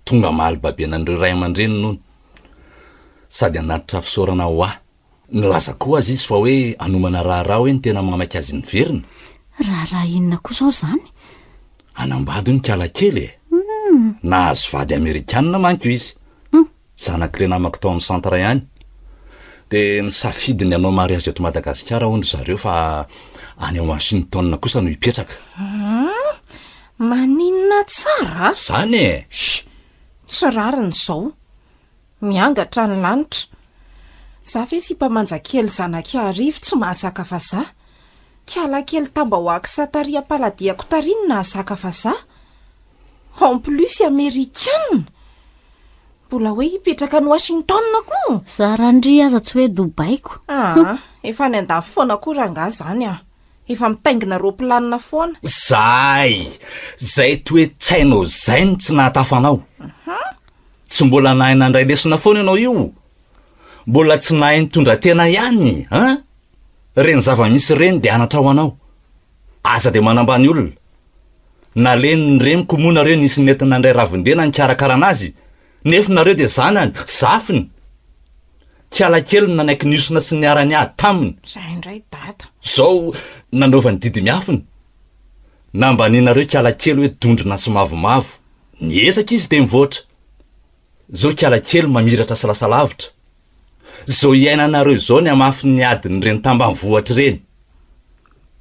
E: Tonga hamaly babena an'ireo ray aman-dreniny hono. Sady hanatitra fisaorana ho ahy. Nilaza koa aza izy fa hoe hanomana raharaha hoe ny tena mahamaika azy niverina.
G: Raharaha inona koa izao izany?
E: Hanambady hono kala kely e! Nahazo vady amerikanina manko izy. Zanak'ilay namako tao amin'ny centre ihany. Dia nisafidy ny hanao mariage eto Madagasikara hono ry zareo fa any Washington kosa no hipetraka.
F: Maninona tsara?
E: Zany e!
F: Chut! Tsy rariny izao. Miangatra ny lanitra. Za ve sipa manja kely zanak'i Arivo tsy mahazaka vazaha? Kiala kely tambahoaksa tary am-paladiako tary no nahazaka vazaha? En plus amerikana! Mbola hoe hipetraka any Washington koa?
G: Zara ndry aza tsy hoe Dubaï-ko.
F: Aa, efa any an-dafy foana koa rangaha zany an! Efa mitaingina roaplanina foana.
E: Zay! Zay toe-tsainao zay no tsy nahatafa anao. Tsy mbola nahay nandray lesona foana ianao io. Mbola tsy nahay nitondra tena ihany an! Ireny zava-misy ireny dia anatra ho anao. Aza dia manambany olona. Nalenin'ny reniko moa nareo nisy nety nandray ravin-dena nikarakarana azy, nefa nareo dia zanany, zafiny. Kialakely no nanaiky nihosona sy niara-niady taminy.
F: Zay indray dada.
E: Zao nanaovany didy miafina. Nambanianareo kialakely hoe dondrona sy mavomavo. Niezaka izy dia mivoatra. Zao kialakely mamiratra sy lasa lavitra. Zao iainanareo zao ny hamafin'ny adin'ireny tambanivohitra ireny.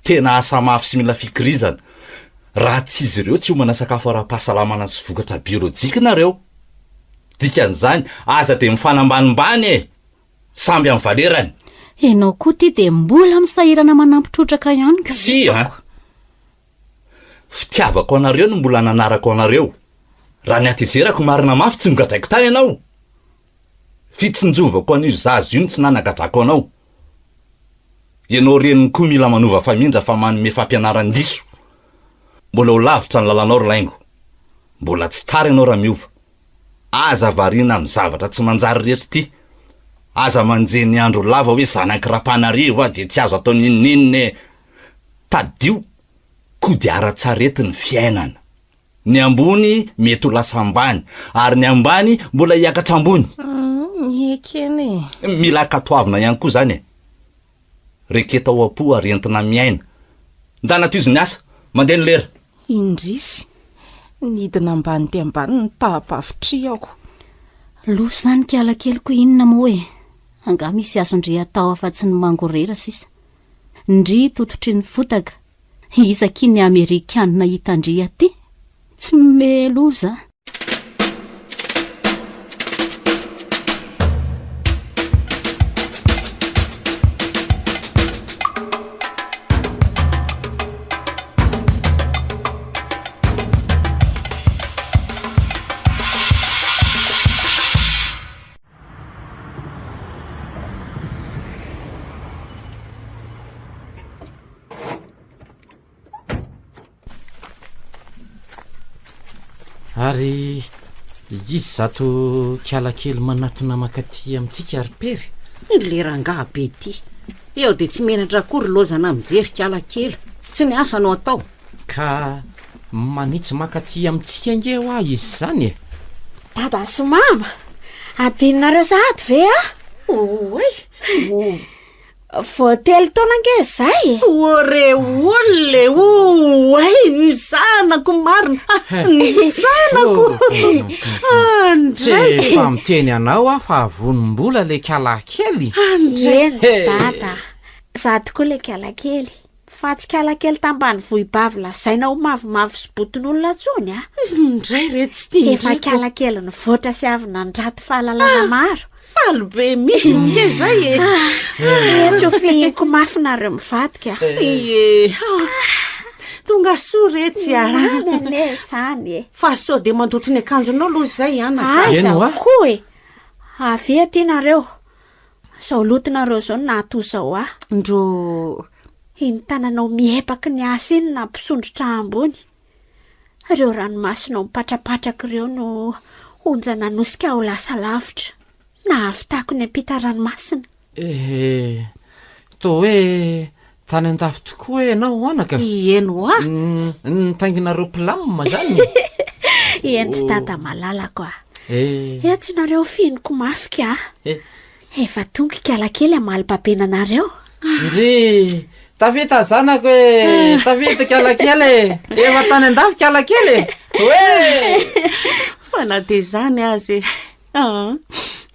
E: Tena asa mafy sy mila fikirizana. Raha tsy izy ireo tsy homana sakafo ara-pahasalamana sy vokatra biolojika nareo. Dikan'izany, aza dia mifanambanimbany e! Samby amin'ny valerany.
G: Enao koa ty dia mbola misahirana manampy trotraka ihany ka.
E: Tsia an! Fitiavako anareo no mbola nanarako anareo. Raha ny hatezerako marina mafy tsy nogadraiko tany ianao. Fitsinjovako an'io zaza io no tsy nanagadrako anao. Ianao reniny koa mila manova famindra fa manome fampianaran-diso. Mbola ho lavitra ny lalanao ry laingo. Mbola tsy tara ianao raha miova. Aza variana amin'ny zavatra tsy manjary rehetra ity. Aza manjehy ny andro lava hoe zanak'i Rapanarivo aho dia tsy azo atao n'inon'inona e. Tadidio, kodiaran-tsarety ny fiainana. Ny ambony mety ho lasa ambany, ary ny ambany mbola hiakatra ambony.
F: Ekena e.
E: Mila ankatoavina ihany koa izany e. Reketa ao am-po ary entina miaina. Ndana tohizo ny asa, mandeha ny lera.
F: Indrisy, nidina ambany dia ambany ny taham-pavitrihako.
G: Loza izany kialakeliko inona moa e! Angaha misy azon-dry atao afa-tsy ny mangorera sisa. Ndry tototry ny fotaka. Iza akia ny amerikanina hitan-dry aty? Tsy meloza a!
C: Ary iza izato kiala kely manatona mankaty amintsika ry Pery?
A: Le rangahy be ity. Eo dia tsy menatra akory lozana mijery kiala kely. Tsy ny asa no atao.
C: Ka manitsy mankaty amintsika ange hoa izy izany e!
D: Dada sy mama, adinonareo sahady ve aho?
A: Oay!
D: Vao telo taona ange izay e!
A: O re olona e! Oay! Ny zanako marina! Ny zanako! Andray!
C: Tsy efa miteny anao aho fa vonom-bola le kialakely.
A: Andray!
D: Eny dada, za tokoa le kialakely. Fa tsy kialakely tambanivohibavy lazaina ho mavomavo sy boton'olona intsony a!
A: Indray re tsy tia
D: Efa kialakely nivoatra sy avy nandrato fahalalana maro.
A: Faly be mihitsy nge zay e.
D: Ah, tsy ho fihiniko mafy nareo mivadika.
A: Ie. Tonga soa retsy a.
D: Mamy anie izany e.
A: Fa sao dia mandoto ny akanjonao aloha izay anaka.
D: Aiza
C: Eny hoa.
D: koa e. Avia aty nareo. Izao lotonareo izao no nahatoa izao ahy.
A: Ndro.
D: Iny tananao miepaky ny asa iny nampisondrotra ahy ambony. Ireo ranomasinao mipatrapatraka ireo no onja nanosika ahy ho lasa lavitra. Nahavitako niampita ranomasina.
C: Ehe, toa hoe tany an-dafy tokoa hoe ianao anaka?
A: Eny hoa!
C: Nitaingina ropilamina izany?
D: Eny ry dada malalako a!
C: Eh.
D: Etsy nareo fihiniko mafy ka!
C: Eh.
D: Efa tonga ikalakely hamaly babena anareo.
C: Ndry! Tafita zanako e! Tafita ikalakely e! Efa tany an-dafy ikalakely e! Oe!
A: Fa na dia izany aza e! Aa!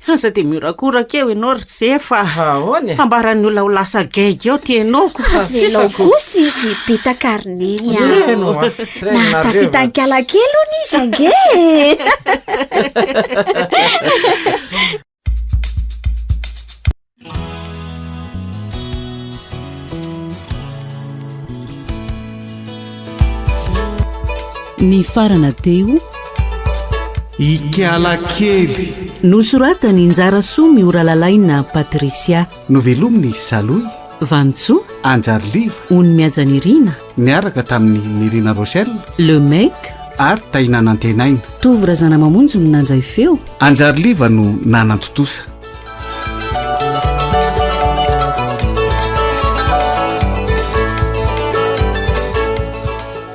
A: Aza dia mihorakoraka eo ianao ry Zefa a!
C: Ahoana e?
A: Ambaran'ny olona ho lasa gaigy eo ty ianao ko.
D: Avelao kosa izy hibitaka ry Neny a!
C: Eny hoa!
D: Nahatafita an'ikalakely hono izy ange e!
A: Nifarana teo.
B: Ikalakely.
A: Nosoratan'i Njarasoa Mioralalaina Patricia.
B: Novelomin'i Salohy.
A: Vanintsoa.
B: Anjariliva.
A: Onimihaja Nirina.
B: Niaraka tamin'i Nirina Rochelle.
A: Le Mec.
B: Ary Tahinanantenaina.
A: Tovo Razanamamonjy no nandray feo.
B: Anjariliva no nanantontosa.